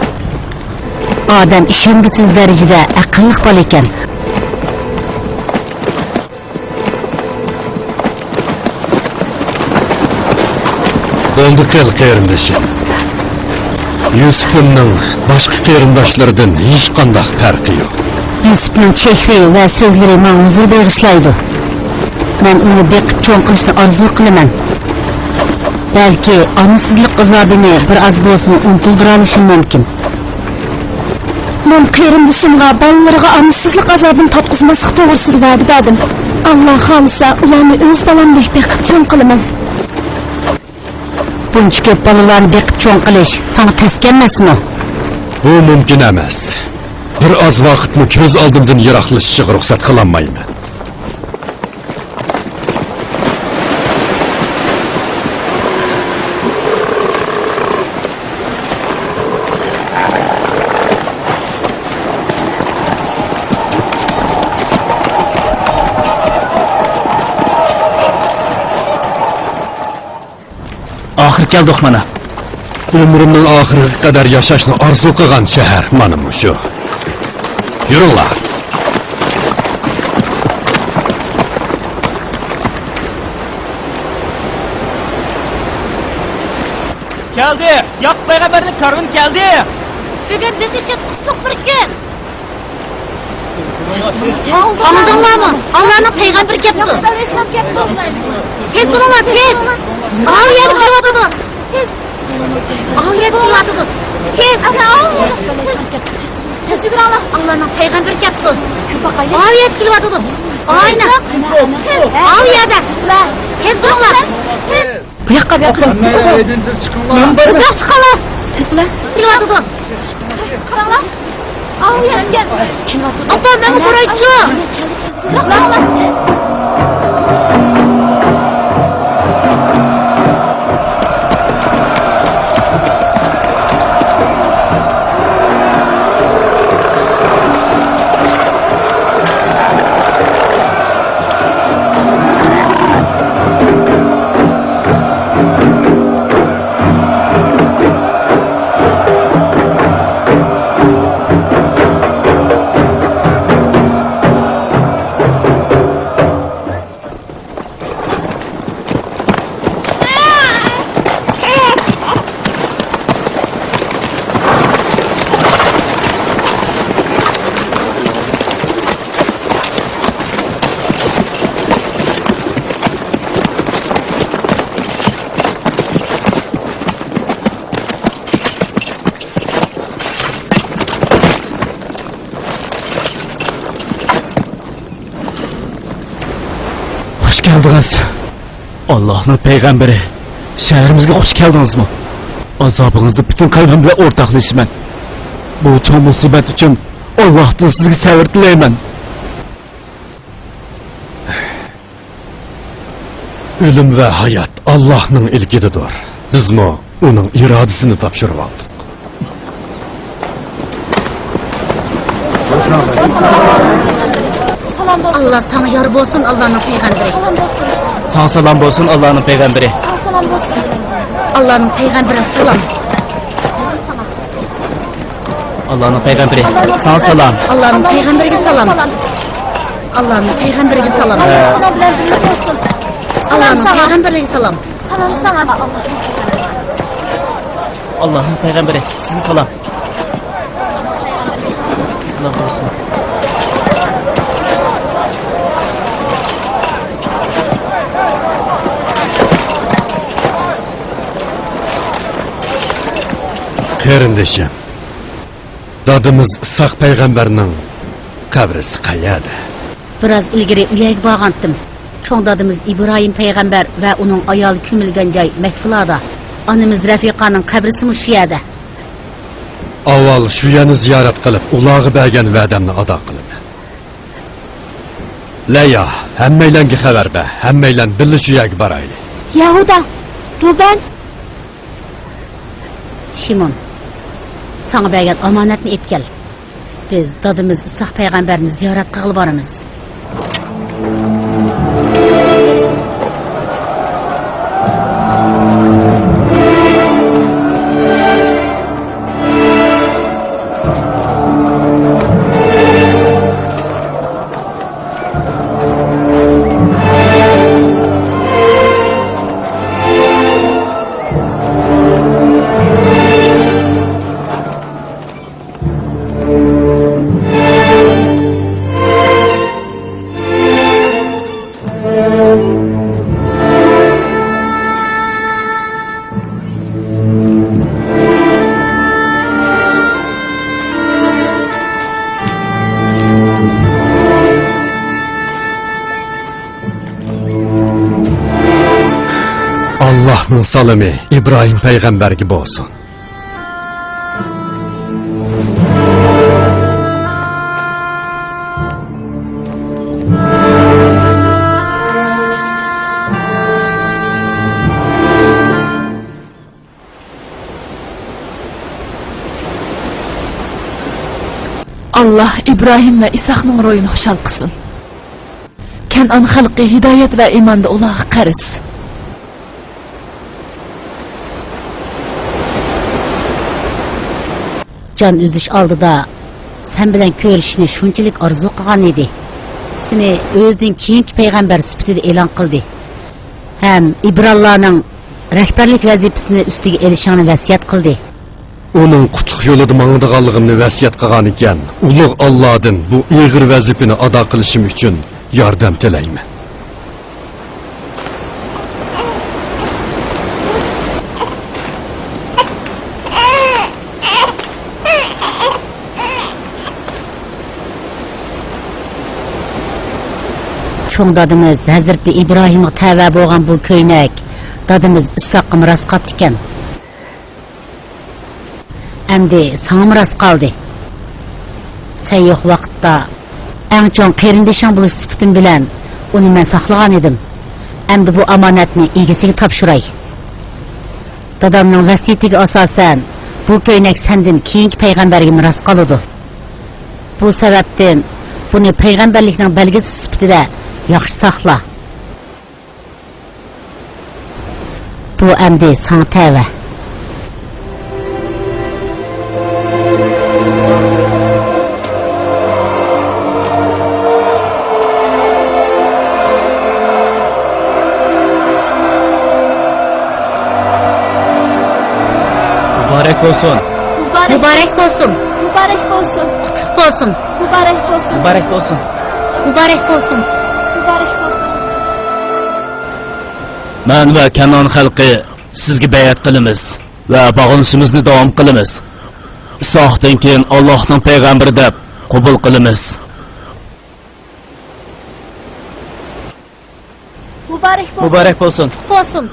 ئادەم ئىشەنگۈسىز دەرىجىدە ئەقىللىق بالا ئىكەن. بولدى قىل، قېرىندىشىم. يۈسۈپۈمنىڭ باشقا قېرىنداشلىرىدىن ھېچقانداق پەرقى يوق. يۈسۈپنىڭ چېھرى ۋە سۆزلىرى ماڭا ھۇزۇر بېغىشلايدۇ. مەن ئۇنى بېقىپ چوڭ قىلىشنى ئارزۇ قىلىمەن. بەلكى ئانىسىزلىق ئازابىنى بىر ئاز بولسىمۇ ئۇنتۇلدۇرالىشىم مۇمكىن. مەن قېرىندىشىمغا بالىلىرىغا ئانىسىزلىق ئازابىنى تارتقۇزماسلىق توغرىسىدا ۋەدە بەردىم. ئاللا خالىسا، ئۇلارنى ئۆز بالامدەك بېقىپ چوڭ قىلىمەن. بۇنچە كۆپ بالىلارنى بېقىپ چوڭ قىلىش ساڭا تەسكە ئەمەسمۇ؟ بۇ مۇمكىن ئەمەس. بىر ئاز ۋاقىتمۇ كۆز ئالدىمدىن يىراقلىشىشىغا رۇخسەت قىلالمايمەن. ئاخىرى كەلدۇق مانا. ئۆمرۈمنىڭ ئاخىرىغا قەدەر ياشاشنى ئارزۇ قىلغان شەھەر مانا مۇشۇ. يۈرۈڭلار. كەلدى! ياق پەيغەمبەرنىڭ كارۋىنى كەلدى! بۈگۈن بىز ئۈچۈن قۇتلۇق بىر كۈن! ئاڭلىدىڭلارمۇ؟ ئاللانىڭ پەيغەمبىرى كەپتۇ. تېز بولۇڭلار، تېز. ئاۋۇ يەردە كېلىۋاتىدۇ. تېز. ئاۋۇ يەردە كېلىۋاتىدۇ. تېز. تېز يۈگۈرۈڭلار. ئاللانىڭ پەيغەمبىرى كەپتۇ. ئاۋۇ يەردە كېلىۋاتىدۇ. ئاينا. ئاۋۇ يەردە. تېز بولۇڭلار. تېز. بۇ ياققا، بۇ ياققا. ئۇزاق چىققانلار. تېز بولۇڭ. كېلىۋاتىدۇ. قاراڭلار. ئاۋۇ يەتكەن. ئاپا، مەنمۇ كۆرەيچۇ. خۇش كەلدىڭىز. ئاللاھنىڭ پەيغەمبىرى، شەھىرىمىزگە خۇش كەلدىڭىزمۇ؟ ئازابىڭىزدا پۈتۈن قەلبىم بىلەن ئورتاقلىشىمەن. بۇ چوڭ مۇسىبەت ئۈچۈن ئاللاھتىن سىزگە سەۋر تىلەيمەن. ئۆلۈم ۋە ھايات ئاللاھنىڭ ئىلكىدىدۇر. بىزمۇ ئۇنىڭ ئىرادىسىنى تاپشۇرۇۋالدۇق. ئاللا ساڭا يار بولسۇن، ئاللانىڭ پەيغەمبىرى. ساڭا سالام بولسۇن، ئاللانىڭ پەيغەمبىرى. ئاللانىڭ پەيغەمبىرى سالام. ئاللانىڭ پەيغەمبىرى، ساڭا سالام. ئاللانىڭ پەيغەمبىرىگە سالام. ئاللانىڭ پەيغەمبىرىگە سالام. ئە. ئاللانىڭ پەيغەمبىرىگە سالام. سالام ساڭا. ئاللانىڭ پەيغەمبىرى، سىزگە سالام. سالام بولسۇن. قېرىندىشىم. دادىمىز ئىسھاق پەيغەمبەرنىڭ قەبرىسى قەيەردە؟ بىراز ئىلگىرى ئۇ يەرگە بارغانتىم. چوڭ دادىمىز ئىبراھىم پەيغەمبەر ۋە ئۇنىڭ ئايالى كۆمۈلگەن جاي مەككىلاردا. ئانىمىز رەفىقانىڭ قەبرىسىمۇ شۇ يەردە. ئاۋۋال شۇ يەرنى زىيارەت قىلىپ، ئۇلارغا بەرگەن ۋەدەمنى ئادا قىلىمەن. لەيا، ھەممەيلەنگە خەۋەر بەر، ھەممەيلەن بىللە شۇ يەرگە بارايلى. يەھۇدا، روبەن. شىمون، ساڭا بەرگەن ئامانەتنى ئېلىپ كەل. بىز دادىمىز ئىسھاق پەيغەمبەرنى زىيارەت قىلغىلى بارىمىز. ئاللاھنىڭ سالىمى ئىبراھىم پەيغەمبەرگە بولسۇن. ئاللاھ ئىبراھىم ۋە ئىسھاقنىڭ روھىنى خۇشال قىلسۇن. كەنئان خەلقى ھىدايەت ۋە ئىماندا ئۇلارغا قەرز. جان ئۈزۈش ئالدىدا سەن بىلەن كۆرۈشۈشنى شۇنچىلىك ئارزۇ قىلغان ئىدى. سېنى ئۆزىدىن كېيىنكى پەيغەمبەر سۈپىتىدە ئېلان قىلدى ھەم ئىبرانلارنىڭ رەھبەرلىك ۋەزىپىسىنى ئۈستىگە ئېلىشىڭنى ۋەسىيەت قىلدى. ئۇنىڭ قۇتلۇق يولىدا ماڭىدىغانلىقىمنى ۋەسىيەت قىلغانىكەن، ئۇلۇغ ئاللادىن بۇ ئېغىر ۋەزىپىنى ئادا قىلىشىم ئۈچۈن ياردەم تىلەيمەن. چوڭ دادىمىز ھەزرىتى ئىبراھىمغا تەۋە بولغان بۇ كۆينەك دادىمىز ئىسھاققا مىراس قالىدىكەن. ئەمدى ساڭا مىراس قالدى. سەن يوق ۋاقىتتا ئەڭ چوڭ قېرىندىشىڭ بولۇش سۈپىتىم بىلەن ئۇنى مەن ساقلىغان ئىدىم. ئەمدى بۇ ئامانەتنى ئىگىسىگە تاپشۇراي. دادامنىڭ ۋەسىيىتىگە ئاساسەن، بۇ كۆينەك سەندىن كېيىنكى پەيغەمبەرگە مىراس قالىدۇ. بۇ سەۋەبتىن بۇنى پەيغەمبەرلىكنىڭ بەلگىسى سۈپىتىدە ياخشى ساقلا. بۇ ئەمدى ساڭا تەۋە. مۇبارەك بولسۇن. مۇبارەك بولسۇن. مۇبارەك بولسۇن. قۇتلۇق بولسۇن. مۇبارەك بولسۇن. مۇبارەك بولسۇن. مۇبارەك بولسۇن. مۇبارەك بولسۇن. مەن ۋە كەنئان خەلقى سىزگە بەيئەت قىلىمىز ۋە باغلىنىشىمىزنى داۋام قىلىمىز. ئىسھاقتىن كېيىن ئاللاھنىڭ پەيغەمبىرى دەپ قوبۇل قىلىمىز. مۇبارەك بولسۇن. مۇبارەك بولسۇن. قۇتلۇق بولسۇن.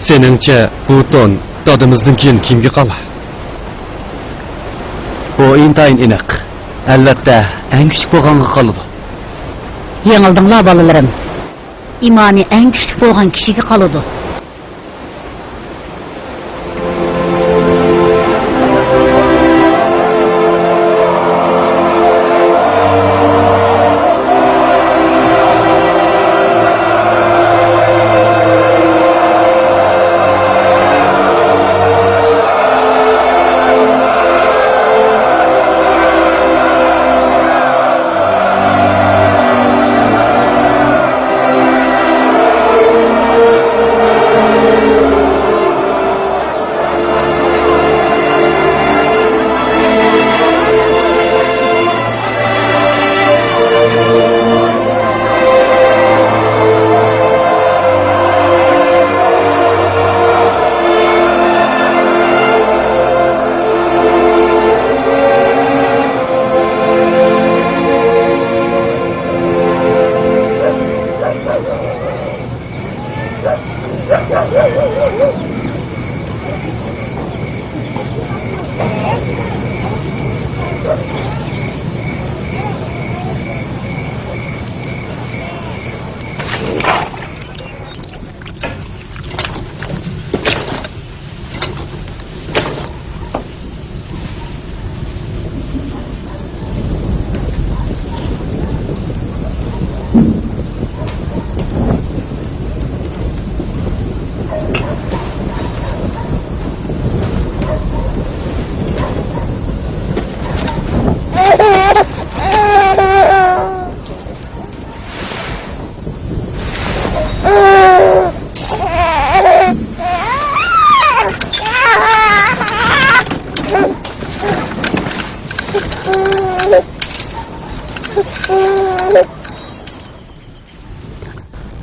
سېنىڭچە بۇ تون دادىمىزدىن كېيىن كىمگە قالار؟ بۇ ئىنتايىن ئېنىق. ئەلۋەتتە، ئەڭ كۈچلۈك بولغانغا قالىدۇ. يېڭىلدىڭلار، بالىلىرىم. ئىمانى ئەڭ كۈچلۈك بولغان كىشىگە قالىدۇ.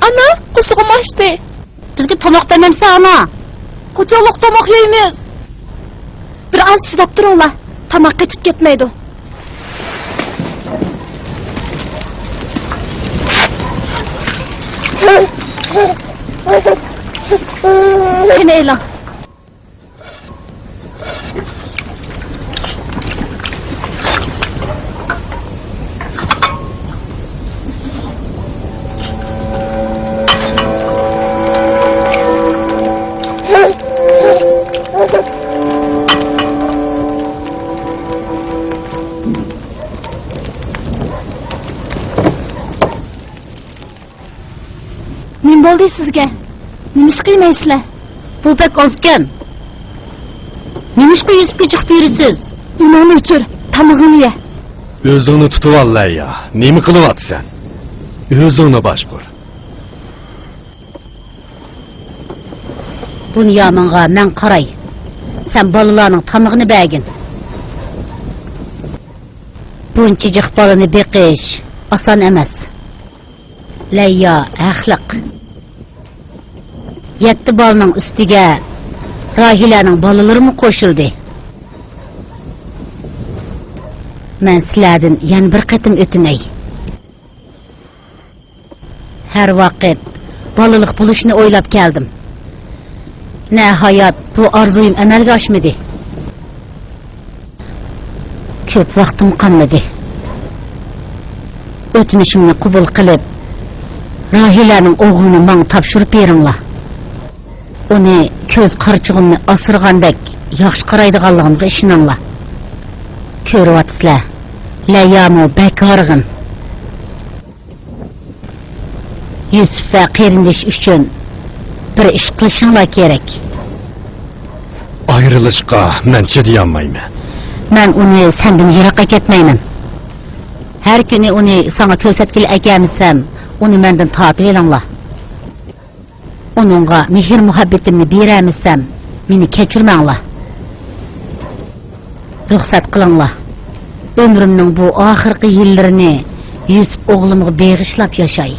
ئانا، قورسىقىم ئاچتى. بىزگە تاماق بەرمەمسەن، ئانا؟ قاچانلىق تاماق يەيمىز؟ بىر ئاز چىداپ تۇرۇڭلار، تاماق قېچىپ كەتمەيدۇ. قېنى ئېلىڭ. نېمە بولدى سىزگە؟ نېمىشقا يېمەيسىلەر؟ بۇ بەك ئازكەن. نېمىشقا يۈسۈپكە جىق بېرىسىز؟ ئۇنىڭنى ئۆچۈر، تامىقىڭنى يە. ئۆزۈڭنى تۇتۇۋال، لەيلا. نېمە قىلىۋاتىسەن؟ ئۆزۈڭنى باشقۇر. بۇنيامىنغا مەن قاراي. سەن بالىلارنىڭ تامىقىنى بەرگىن. بۇنچە جىق بالىنى بېقىش ئاسان ئەمەس. لەيلا ھەقلىق. يەتتە بالىنىڭ ئۈستىگە راھىلەنىڭ بالىلىرىمۇ قوشۇلدى. مەن سىلەردىن يەنە بىر قېتىم ئۆتۈنەي. ھەر ۋاقىت بالىلىق بولۇشنى ئويلاپ كەلدىم. نەھايات بۇ ئارزۇيۇم ئەمەلگە ئاشمىدى. كۆپ ۋاقتىم قالمىدى. ئۆتۈنۈشۈمنى قوبۇل قىلىپ، راھىلەنىڭ ئوغلىنى ماڭا تاپشۇرۇپ بېرىڭلار. ئۇنى كۆز قارىچۇغۇمنى ئاسرىغاندەك ياخشى قارايدىغانلىقىمغا ئىشىنىڭلار. كۆرۈۋاتىسىلەر، لەيلامۇ بەك ھارغىن. يۈسۈپ ۋە قېرىندىشى ئۈچۈن بىر ئىش قىلىشىڭلار كېرەك. ئايرىلىشقا مەن چىدىيالمايمەن. مەن ئۇنى سەندىن يىراق ئەكەتمەيمەن. ھەر كۈنى ئۇنى ساڭا كۆرسەتكىلى ئەكەلمىسەم، ئۇنى مەندىن تارتىۋېلىڭلار. ئۇنىڭغا مېھىر-مۇھەببىتىمنى بېرەلمىسەم، مېنى كەچۈرمەڭلار. رۇخسەت قىلىڭلار، ئۆمرۈمنىڭ بۇ ئاخىرقى يىللىرىنى يۈسۈپ ئوغلۇمغا بېغىشلاپ ياشاي.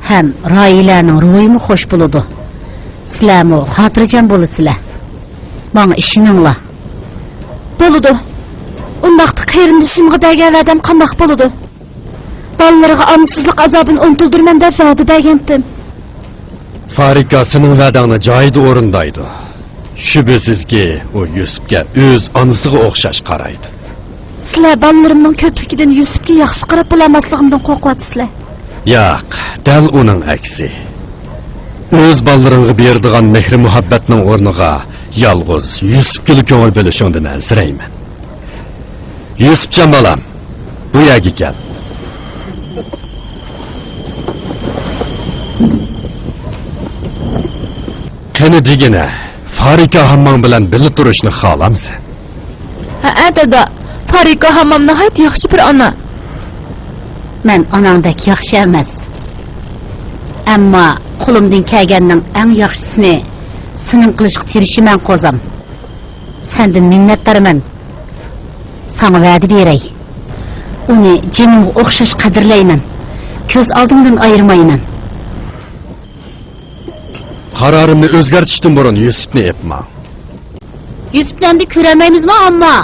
ھەم راھىلەنىڭ روھىمۇ خوش بولىدۇ. سىلەرمۇ خاتىرجەم بولىسىلەر. ماڭا ئىشىنىڭلار. بولىدۇ. ئۇنداقتا قېرىندىشىمغا بەرگەن ۋەدەم قانداق بولىدۇ؟ بالىلىرىغا ئانىسىزلىق ئازابىنى ئۇنتۇلدۇرىمەن دەپ ۋەدە بەرگەنتىم. فارىكا سېنىڭ ۋەدەڭنى جايىدا ئورۇندايدۇ. شۈبھىسىزكى، ئۇ يۈسۈپكە ئۆز ئانىسىغا ئوخشاش قارايدۇ. سىلەر بالىلىرىمنىڭ كۆپلۈكىدىن يۈسۈپكە ياخشى قاراپ بولالماسلىقىمدىن قورقۇۋاتىسىلەر. ياق، دەل ئۇنىڭ ئەكسى. ئۆز بالىلىرىڭغا بېرىدىغان مېھرى-مۇھەببەتنىڭ ئورنىغا يالغۇز يۈسۈپكىلا كۆڭۈل بۆلۈشۈڭدىن ئەنسىرەيمەن. يۈسۈپجان بالام، بۇ يەرگە كەل. قېنى دېگىنە، فارىكا ھامماڭ بىلەن بىللە تۇرۇشنى خالامسەن؟ ھەئە، دادا. فارىكا ھاممام ناھايىتى ياخشى بىر ئانا. مەن ئاناڭدەك ياخشى ئەمەس. ئەمما قولۇمدىن كەلگەننىڭ ئەڭ ياخشىسىنى سېنىڭ قىلىشقا تىرىشىمەن، قوزام. سەندىن مىننەتدارمەن. ساڭا ۋەدە بېرەي. ئۇنى جېنىمغا ئوخشاش قەدىرلەيمەن. كۆز ئالدىمدىن ئايرىمايمەن. قارارىمنى ئۆزگەرتىشتىن بۇرۇن يۈسۈپنى ئېلىپ ماڭ. يۈسۈپنى ئەمدى كۆرەلمەيمىزمۇ، ئامما؟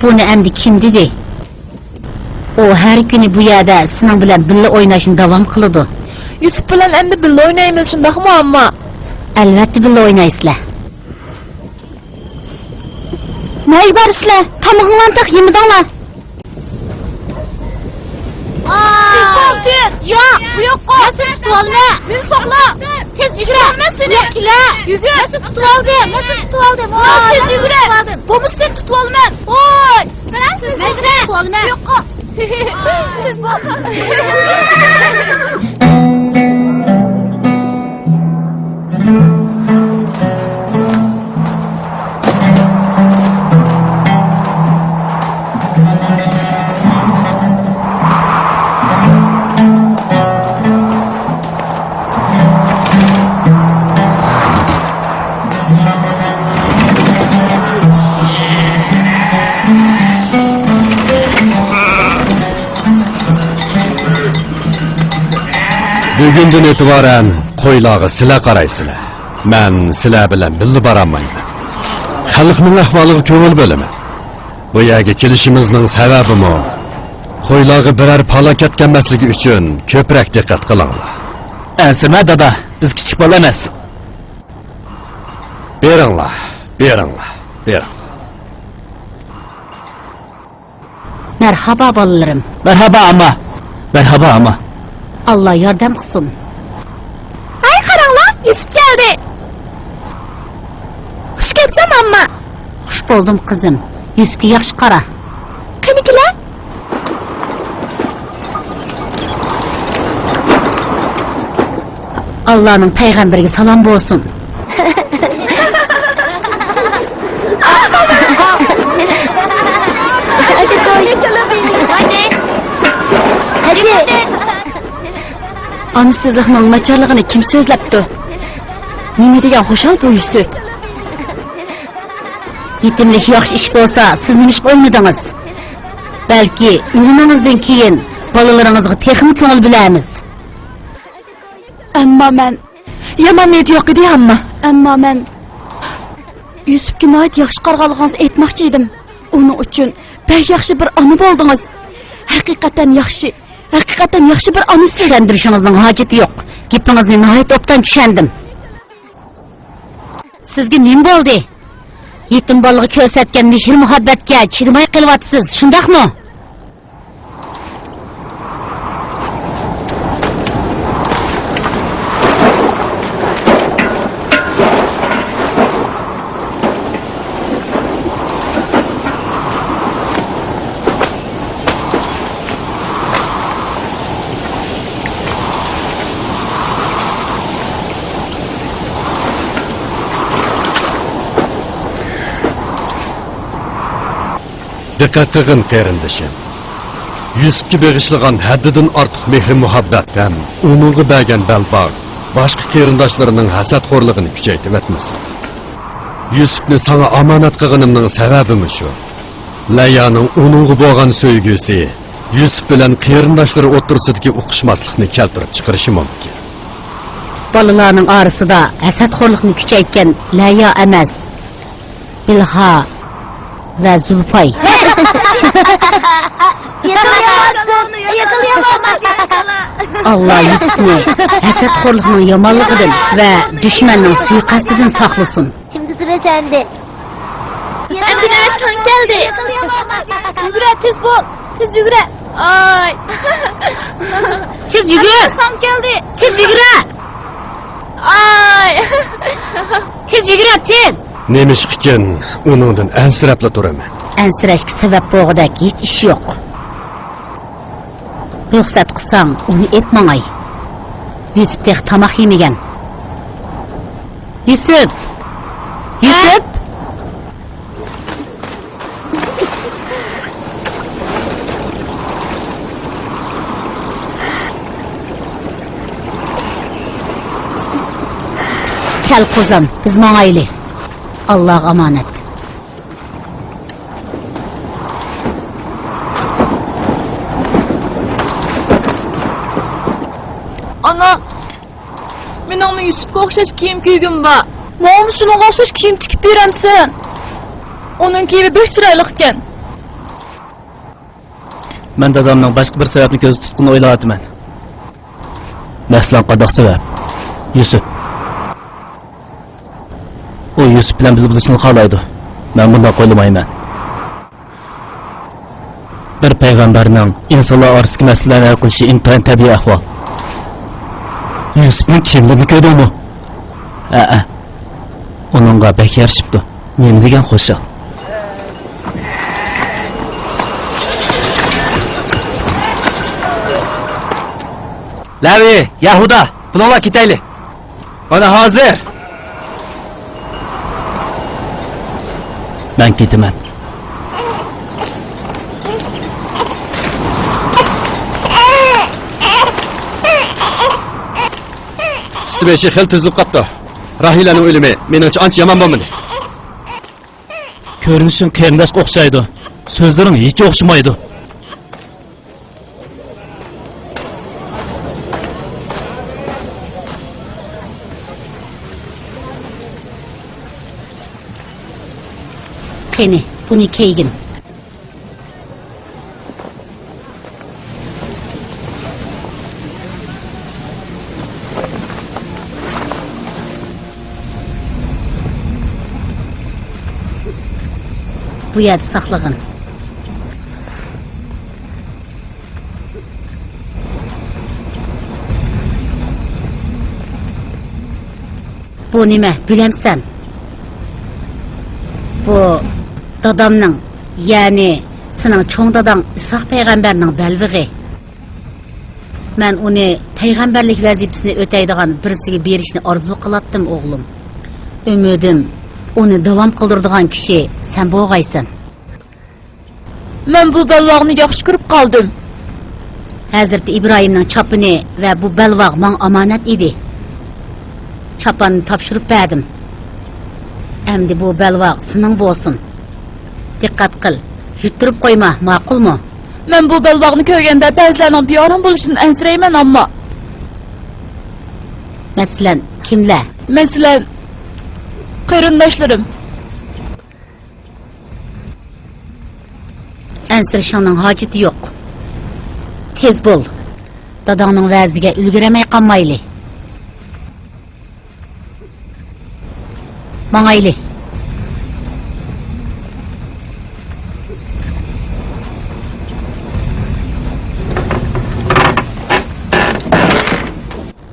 بۇنى ئەمدى كىم دېدى؟ ئۇ ھەر كۈنى بۇ يەردە سېنىڭ بىلەن بىللە ئويناشنى داۋام قىلىدۇ. يۈسۈپ بىلەن ئەمدى بىللە ئوينايمىز، شۇنداقمۇ، ئامما؟ ئەلۋەتتە، بىللە ئوينايسىلەر. نەگە بارىسىلەر؟ تامىقىڭلارنى تېخى يېمىدىڭلار. تېز بول، تېز! ياق، بۇ ياققا! مەن سېنى تۇتۇۋالىمەن! مېنى ساقلا! تېز يۈگۈر! مەن سېنى! ياق، كېلە! يۈگۈر! مەن سېنى تۇتۇۋالدىم! مەن سېنى تۇتۇۋالدىم! ۋاي، تېز يۈگۈر! بولمىسا سېنى تۇتۇۋالىمەن! ۋاي! مەن سېنى تۇتۇۋالىمەن! بۇ ياققا! تېز بول! بۈگۈندىن ئېتىبارەن قويلارغا سىلەر قارايسىلەر. مەن سىلەر بىلەن بىللە بارالمايمەن. خەلقنىڭ ئەھۋالىغا كۆڭۈل بۆلىمەن. بۇ يەرگە كېلىشىمىزنىڭ سەۋەبىمۇ، قويلارغا بىرەر پالاكەت كەلمەسلىكى ئۈچۈن كۆپرەك دىققەت قىلىڭلار. ئەنسىرىمە، دادا، بىز كىچىك بالا ئەمەس. بېرىڭلار، بېرىڭلار، بېرىڭلار. مەرھابا، بالىلىرىم. مەرھابا، ئامما. مەرھابا، ئامما. ئاللا ياردەم قىلسۇن. ھاي، قاراڭلار، يۈسۈپ كەلدى. خۇش كەپسەن، ئامما. خۇش بولدۇم، قىزىم. يۈسۈپكە ياخشى قارا. قېنى كېلە. ئاللانىڭ پەيغەمبىرىگە سالام بولسۇن. ئانىسىزلىقنىڭ ناچارلىقىنى كىم سۆزلەپتۇ؟ نېمە دېگەن خۇشال بۇ يۈسۈپ. يېتىملىك ياخشى ئىش بولسا، سىز نېمىشقا ئوينىدىڭىز؟ بەلكى ئۆلۈمىڭىزدىن كېيىن بالىلىرىڭىزغا تېخىمۇ كۆڭۈل بۆلەرمىز. ئەمما مەن يامان نىيىتى يوق ئىدى، ئەمما. ئەمما مەن يۈسۈپكە ناھايىتى ياخشى قارىغانلىقىڭىزنى ئېيتماقچى ئىدىم. ئۇنىڭ ئۈچۈن بەك ياخشى بىر ئانا بولدىڭىز. ھەقىقەتەن ياخشى، ھەقىقەتەن ياخشى بىر ئانىسى. چۈشەندۈرۈشىڭىزنىڭ ھاجىتى يوق. گېپىڭىزنى ناھايىتى ئوبدان چۈشەندىم. سىزگە نېمە بولدى؟ يېتىم بالىغا كۆرسەتكەن مېھىر-مۇھەببەتكە چىدىماي قېلىۋاتىسىز، شۇنداقمۇ؟ دىققەت قىلغىن، قېرىندىشىم. يۈسۈپكە بېغىشلىغان ھەددىدىن ئارتۇق مېھرى-مۇھەببەت ھەم ئۇنىڭغا بەرگەن بەلباغ باشقا قېرىنداشلىرىنىڭ ھەسەتخورلۇقىنى كۈچەيتىۋەتمىسۇن. يۈسۈپنى ساڭا ئامانەت قىلغىنىمنىڭ سەۋەبىمۇ شۇ. لەيلانىڭ ئۇنىڭغا بولغان سۆيگۈسى يۈسۈپ بىلەن قېرىنداشلىرى ئوتتۇرىسىدىكى ئۇقۇشماسلىقنى كەلتۈرۈپ چىقىرىشى مۇمكىن. بالىلارنىڭ ئارىسىدا ھەسەتخورلۇقنى كۈچەيتكەن لەيلا ئەمەس، بىلھا ۋە زۇلپاي. ئاللا يۈسۈپنى ھەسەتخورلۇقنىڭ يامانلىقىدىن ۋە دۈشمەننىڭ سۇيىقەستىدىن ساقلىسۇن. كىمدە تۇرىسەندى؟ ئەمدى نۆۋەت ساڭا كەلدى. يۈگۈرە، تېز بول، تېز يۈگۈرە. ئاي. تېز يۈگۈر. ساڭا كەلدى. تېز يۈگۈرە. ئاي. تېز يۈگۈرە، تېز. نېمىشقىكىن ئۇنىڭدىن ئەنسىرەپلا تۇرىمەن. ئەنسىرەشكە سەۋەب بولغۇدەك ھېچ ئىش يوق. رۇخسەت قىلساڭ، ئۇنى ئېلىپ ماڭاي. يۈسۈپ تېخى تاماق يېمىگەن. يۈسۈپ! يۈسۈپ! كەل قوزام، بىز ماڭايلى. ئاللاغا ئامانەت. ئانا، مېنىڭمۇ يۈسۈپكە ئوخشاش كىيىم كىيگۈم بار. ماڭىمۇ شۇنىڭغا ئوخشاش كىيىم تىكىپ بېرەمسەن؟ ئۇنىڭ كىيىمى بەك چىرايلىق ئىكەن. مەن دادامنىڭ باشقا بىر سەۋەبنى كۆزدە تۇتقىنىنى ئويلاۋاتىمەن. مەسىلەن، قانداق سەۋەب؟ يۈسۈپ. ئۇ يۈسۈپ بىلەن بىللە بولۇشنى خالايدۇ. مەن بۇنداق ئويلىمايمەن. بىر پەيغەمبەرنىڭ ئىنسانلار ئارىسىدىكى مەسىلىلەرنى ھەل قىلىشى ئىنتايىن تەبىئىي ئەھۋال. يۈسۈپنىڭ كىيىملىرىنى كۆردۈڭمۇ؟ ھەئە. ئۇنىڭغا بەك يارىشىپتۇ. نېمە دېگەن خۇشال. لەۋى، يەھۇدا، بۇلۇڭلار كېتەيلى. مانا ھازىر. مەن كېتىمەن. ئۈستى بېشى خېلى تۈزۈلۈپ قاپتۇ. راھىلەنىڭ ئۆلۈمى مېنىڭچە ئانچە يامان بولمىدى. كۆرۈنۈشۈڭ قېرىنداشقا ئوخشايدۇ. سۆزلىرىڭ ھېچ ئوخشىمايدۇ. قېنى، بۇنى كىيگىن. بۇ يەردە ساقلىغىن. بۇ نېمە، بۆلەمسەن؟ بۇ دادامنىڭ، يەنى سېنىڭ چوڭ داداڭ ئىسھاق پەيغەمبەرنىڭ بەلبېغى. مەن ئۇنى پەيغەمبەرلىك ۋەزىپىسىنى ئۆتەيدىغان بىرسىگە بېرىشنى ئارزۇ قىلاتتىم، ئوغلۇم. ئۈمىدىم، ئۇنى داۋام قىلدۇرىدىغان كىشى سەن بولغايسەن. مەن بۇ بەلباغنى ياخشى كۆرۈپ قالدىم. ھەزرىتى ئىبراھىمنىڭ چاپىنى ۋە بۇ بەلباغ ماڭا ئامانەت ئىدى. چاپاننى تاپشۇرۇپ بەردىم. ئەمدى بۇ بەلباغ سېنىڭ بولسۇن. دىققەت قىل، يۇتتۇرۇپ قويما، ماقۇلمۇ؟ مەن بۇ بەلباغنى كۆرگەندە بەزىلەرنىڭ بىئارام بولۇشىدىن ئەنسىرەيمەن، ئامما. مەسىلەن، كىملەر؟ مەسىلەن، قېرىنداشلىرىم. ئەنسىرىشىڭنىڭ ھاجىتى يوق. تېز بول. داداڭنىڭ ۋەزىگە ئۈلگۈرەلمەي قالمايلى. ماڭايلى.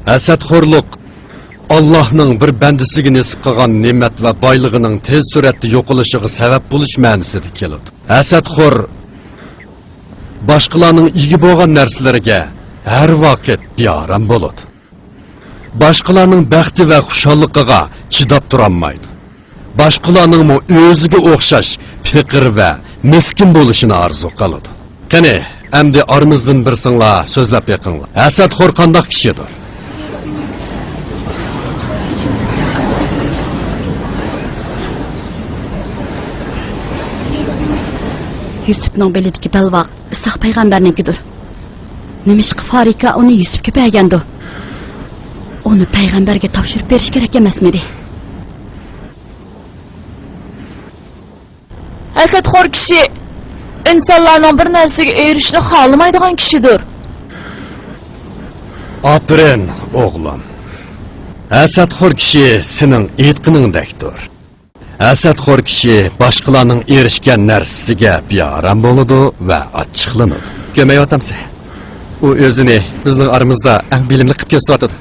ھەسەتخورلۇق ئاللاھنىڭ بىر بەندىسىگە نېسىپ قىلغان نېمەت ۋە بايلىقىنىڭ تېز سۈرئەتتە يوقىلىشىغا سەۋەب بولۇش مەنىسىدە كېلىدۇ. ھەسەتخور باشقىلارنىڭ ئىگە بولغان نەرسىلىرىگە ھەر ۋاقىت بىئارام بولىدۇ. باشقىلارنىڭ بەختى ۋە خۇشاللىقىغا چىداپ تۇرالمايدۇ. باشقىلارنىڭمۇ ئۆزىگە ئوخشاش پېقىر ۋە مىسكىن بولۇشىنى ئارزۇ قىلىدۇ. قېنى، ئەمدى ئارىمىزدىن بىرسىڭلار سۆزلەپ بېقىڭلار. ھەسەتخور قانداق كىشىدۇر؟ يۈسۈپنىڭ بېلىدىكى بەلباغ ئىسھاق پەيغەمبەرنىڭكىدۇر. نېمىشقا فارىكا ئۇنى يۈسۈپكە بەرگەندۇ؟ ئۇنى پەيغەمبەرگە تاپشۇرۇپ بېرىش كېرەك ئەمەسمىدى؟ ھەسەتخور كىشى ئىنسانلارنىڭ بىر نەرسىگە ئېرىشىشنى خالىمايدىغان كىشىدۇر. ئاپىرىن، ئوغلۇم. ھەسەتخور كىشى سېنىڭ ئېيتقىنىڭدەكتۇر. ھەسەتخور كىشى باشقىلارنىڭ ئېرىشكەن نەرسىسىگە بىئارام بولىدۇ ۋە ئاچچىقلىنىدۇ. كۆرمەيۋاتامسەن؟ ئۇ ئۆزىنى بىزنىڭ ئارىمىزدا ئەڭ بىلىملىك قىلىپ كۆرسىتىۋاتىدۇ.